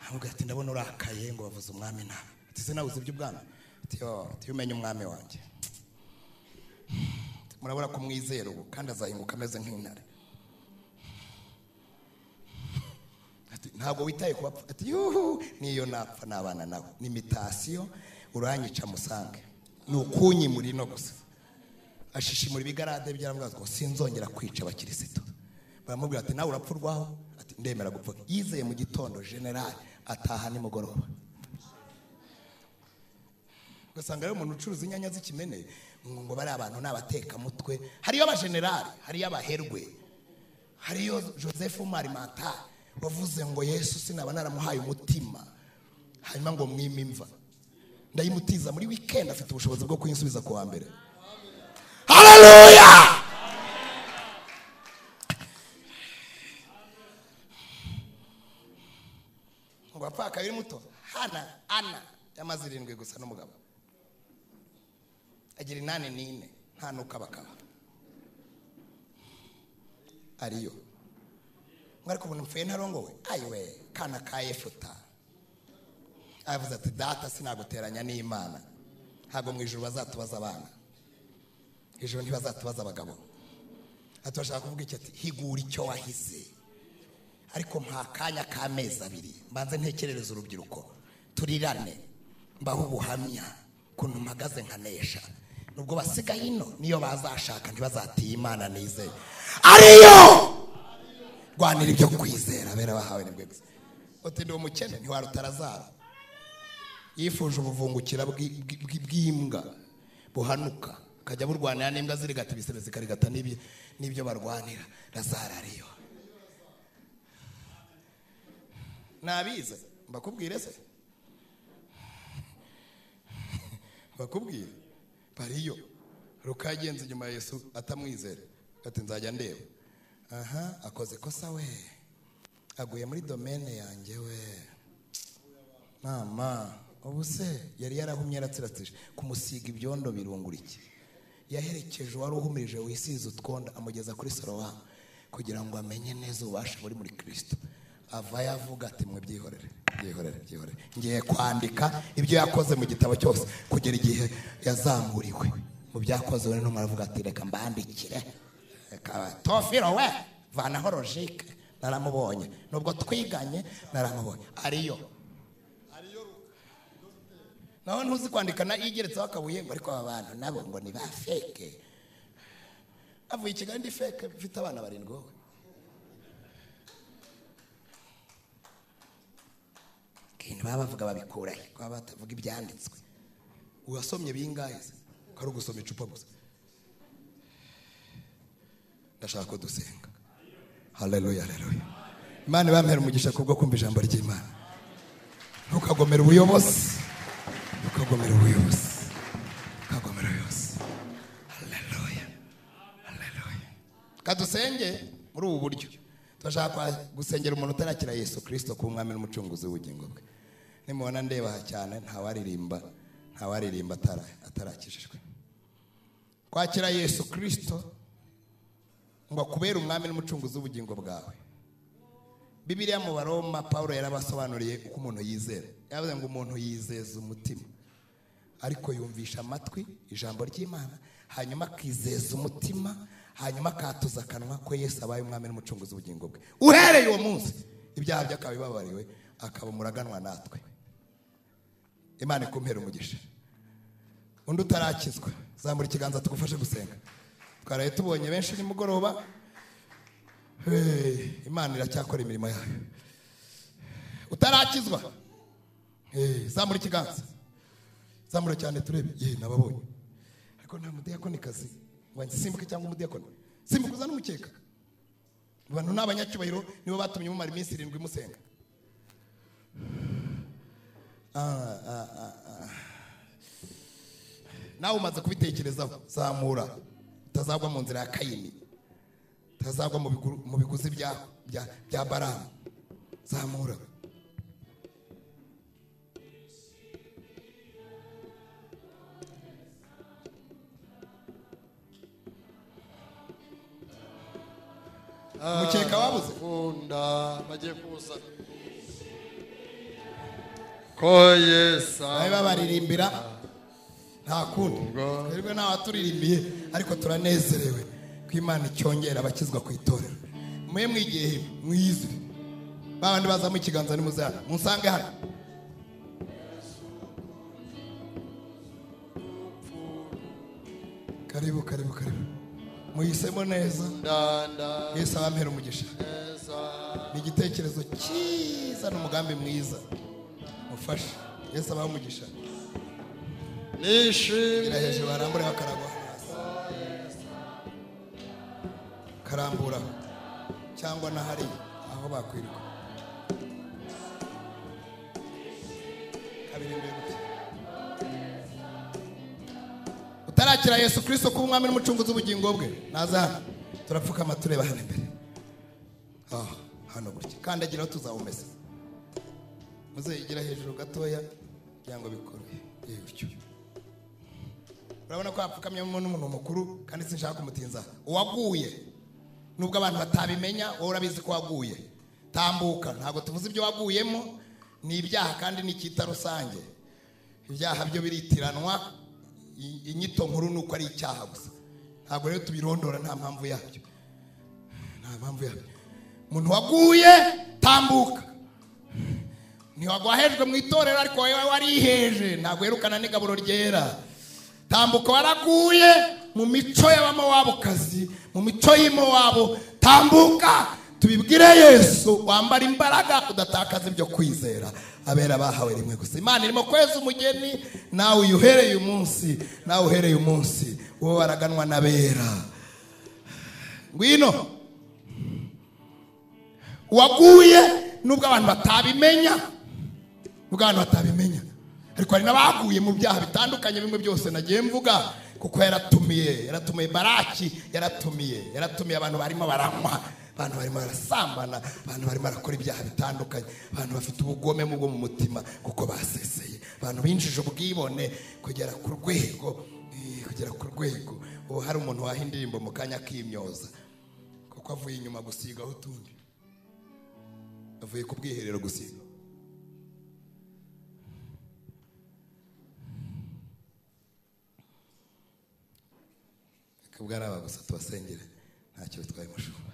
aramubwira ati ndabona urakaye ngo bavuze umwami nabi. Ati se nawe uzi iby'ubwami? Ati yo, ati umenye umwami wanjye. Murabura kumwizera ubu kandi azahinguka ameze nk'intare. Ati ntabwo witaye ku bapfa. Ati yuhu, niyo napfa nabana nawe. Ni imitation, uranyica musange. Ni ukunyimura ino gusa. Ashishimura ibigarade byaravuga ngo sinzongera kwica abakirisitu. Baramubwira ati nawe urapfa urwaho? Ati ndemera gupfa. Yizeye mu gitondo general ataha nimugoroba. Ugasanga rero umuntu ucuruza inyanya z'ikimene ngo bari abantu n'abateka mutwe. Hariyo abagenerali, hariyo abaherwe, hariyo Joseph Marimata wavuze ngo Yesu sinaba naramuhaye umutima hanyuma ngo mwime imva, ndayimutiza muri weekend, afite ubushobozi bwo kuyinsubiza ku wa mbere. Haleluya. Ngo apfa kabiri muto Hana Ana yamaze 7 gusa n'umugabo, agira 84 nta nuka bakaba ariyo. Mwariko ubona mfuye ntarongowe, ayiwe kana ka Yefuta avuze ati data sinaguteranya n'Imana, ntabwo mu ijuru bazatubaza abana, ijuru ntibazatubaza abagabo. Ati bashaka kuvuga iki? Ati higura icyo wahize, ariko mpa akanya k'amezi 2 mbanze ntekerereza urubyiruko, turirane, mbaho ubuhamya kuntu mpagaze nkanesha. Nubwo basigaye ino niyo bazashaka ntibazatiye Imana nizeye. Ariyo rwanira ibyo kwizera abera bahawe nibwo gusa. Uti ndi umukene ntiwarutarazara. Yifuje ubuvungukira bw'imbwa buhanuka, akajya burwanira n'imbwa zirigata ibisebe zikarigata n'ibyo barwanira. Lazaro ariyo. Nabize mbakubwire se, mbakubwire bariyo. Rukagenze inyuma ya Yesu atamwizera, ati nzajya ndeba. Aha akoze ikosa we, aguye muri domaine yanjye we. Mama ubu se yari yarahumye yaratsiratsije, kumusiga ibyondo birungura iki? Yaherekeje uwari uhumirije wisize utwonda, amugeza kuri Salowa kugira ngo amenye neza ububasha buri muri Kristo. Ava yavuga ati mwe byihorere, byihorere, byihorere, ngiye kwandika ibyo yakoze mu gitabo cyose kugera igihe yazamuriwe mu byakoze. We n'umwe aravuga ati reka mbandikire. Tofiro we vanaho logique, naramubonye nubwo twiganye naramubonye ariyo. Naho ntuzi kwandika na igeretseho akabuye ngo ariko aba bantu nabo ngo ni ba fake. Avuye i Kigali ndi fake, mfite abana 7 wowe. Kintu baba bavuga babikura he? Ko batavuga ibyanditswe. Uwasomye bingahe se? Ko ari ugusoma icupa gusa. Ndashaka ko dusenga. Haleluya, haleluya. Imana ibampere umugisha kubwo kumva ijambo ry'Imana. Ntukagomera ubuyobozi. Ntukagomera ubuyobozi. Ntukagomera ubuyobozi. Haleluya. Haleluya. Kadusenge muri ubu buryo. Turashaka gusengera umuntu utarakira Yesu Kristo kuba umwami n'umucunguzi w'ubugingo bwe. Nimubona ndeba cyane ntawaririmba, ntawaririmba atarakijijwe. Kwakira Yesu Kristo ngo akubere umwami n'umucunguzi w'ubugingo bwawe. Bibiliya mu Baroma Paulo yarabasobanuriye uko umuntu yizera. Yavuze ngo umuntu yizeza umutima, ariko yumvisha amatwi ijambo ry'Imana, hanyuma akizeza umutima, hanyuma akatuza akanwa ko Yesu abaye umwami n'umucunguzi w'ubugingo bwe. Uhereye uwo munsi ibyaha bye akaba bibabariwe, akaba umuraganwa natwe. Imana ikumpere umugisha. Undi utarakizwa, zamura ikiganza tugufashe gusenga. Twaraye tubonye benshi nimugoroba. Imana iracyakora imirimo yayo. Utarakizwa, zamura ikiganza. Zamura cyane turebe. Nababonye. Ariko nta mudiyakonikazi ngo nsimbuke cyangwa umudiyakoni. Simbuka uzane umukeka. Abantu n'abanyacyubahiro nibo batumye mumara iminsi 7 musenga. Nawe umaze kubitekerezaho, zamura. Utazagwa mu nzira ya Kayini. Utazagwa mu biguzi bya Balamu. Zamura. Mukeka wabuze kunda bagiye kuza ko Yesu babe baririmbira nta kundi twebwe nta waturirimbiye, ariko turanezerewe ko Imana icyongera abakizwa ku itorero. Mwe mwigiye mwize babandi bazamu ikiganza ni muzana munsange hano. Karibu karibu karibu. Muhisemo neza. Yesu abampere umugisha. Ni igitekerezo cyiza n'umugambi mwiza. Mufashe. Yesu abahe umugisha. Nishimye hejuru barambure bakaragwa hasi. Karambura cyangwa nahari aho bakwirirwa. Kabiri imbere gutya. Utarakira Yesu Kristo kuba umwami n'umucunguzi w'ubugingo bwe, naza hano. Turapfukama tureba hano imbere. Hano gutya. Kandagira tuzawumesa. Muzeyigira hejuru gatoya kugira ngo bikorwe. Gutyo. Urabona ko hapfukamyemo n'umuntu mukuru kandi sinshaka kumutinza. Uwaguye nubwo abantu batabimenya, wowe urabizi ko waguye. Tambuka, ntabwo tuvuze ibyo waguyemo, ni ibyaha kandi ni icyita rusange. Ibyaha byo biritiranwa. Inyito nkuru nuko ari icyaha gusa. Ntabwo rero tubirondora, nta mpamvu yabyo. Nta mpamvu yabyo. Umuntu waguye tambuka. Ntiwagwahejwe mu itorero ariko wewe wariheje, ntabwo yerukana n'igaburo ryera. Tambuka, waraguye mu mico y'abamowabukazi, mu mico y'Imowabu. Tambuka tubibwire Yesu, wambara imbaraga udatakaza ibyo kwizera. Abera bahawe rimwe gusa. Imana irimo kweza umugeni, nawe uhereye umunsi, nawe uhereye umunsi wowe waraganwa n'abera. Ngwino. Waguye nubwo abantu batabimenya, nubwo abantu batabimenya, ariko hari n'abaguye mu byaha bitandukanye bimwe byose nagiye mvuga, kuko yaratumiye Baraki, yaratumiye abantu barimo baranywa, abantu barimo barasambana, abantu barimo barakora ibyaha bitandukanye, abantu bafite ubugome mu mutima kuko baseseye, abantu binjije ubwibone kugera ku rwego, kugera ku rwego. Ubu hari umuntu waha indirimbo mu kanya k'imyoza kuko avuye inyuma gusigaho utundi, avuye ku bwiherero gusiga. Kubwo ari aba gusa tubasengere, Ntacyo bitwaye, mushumba.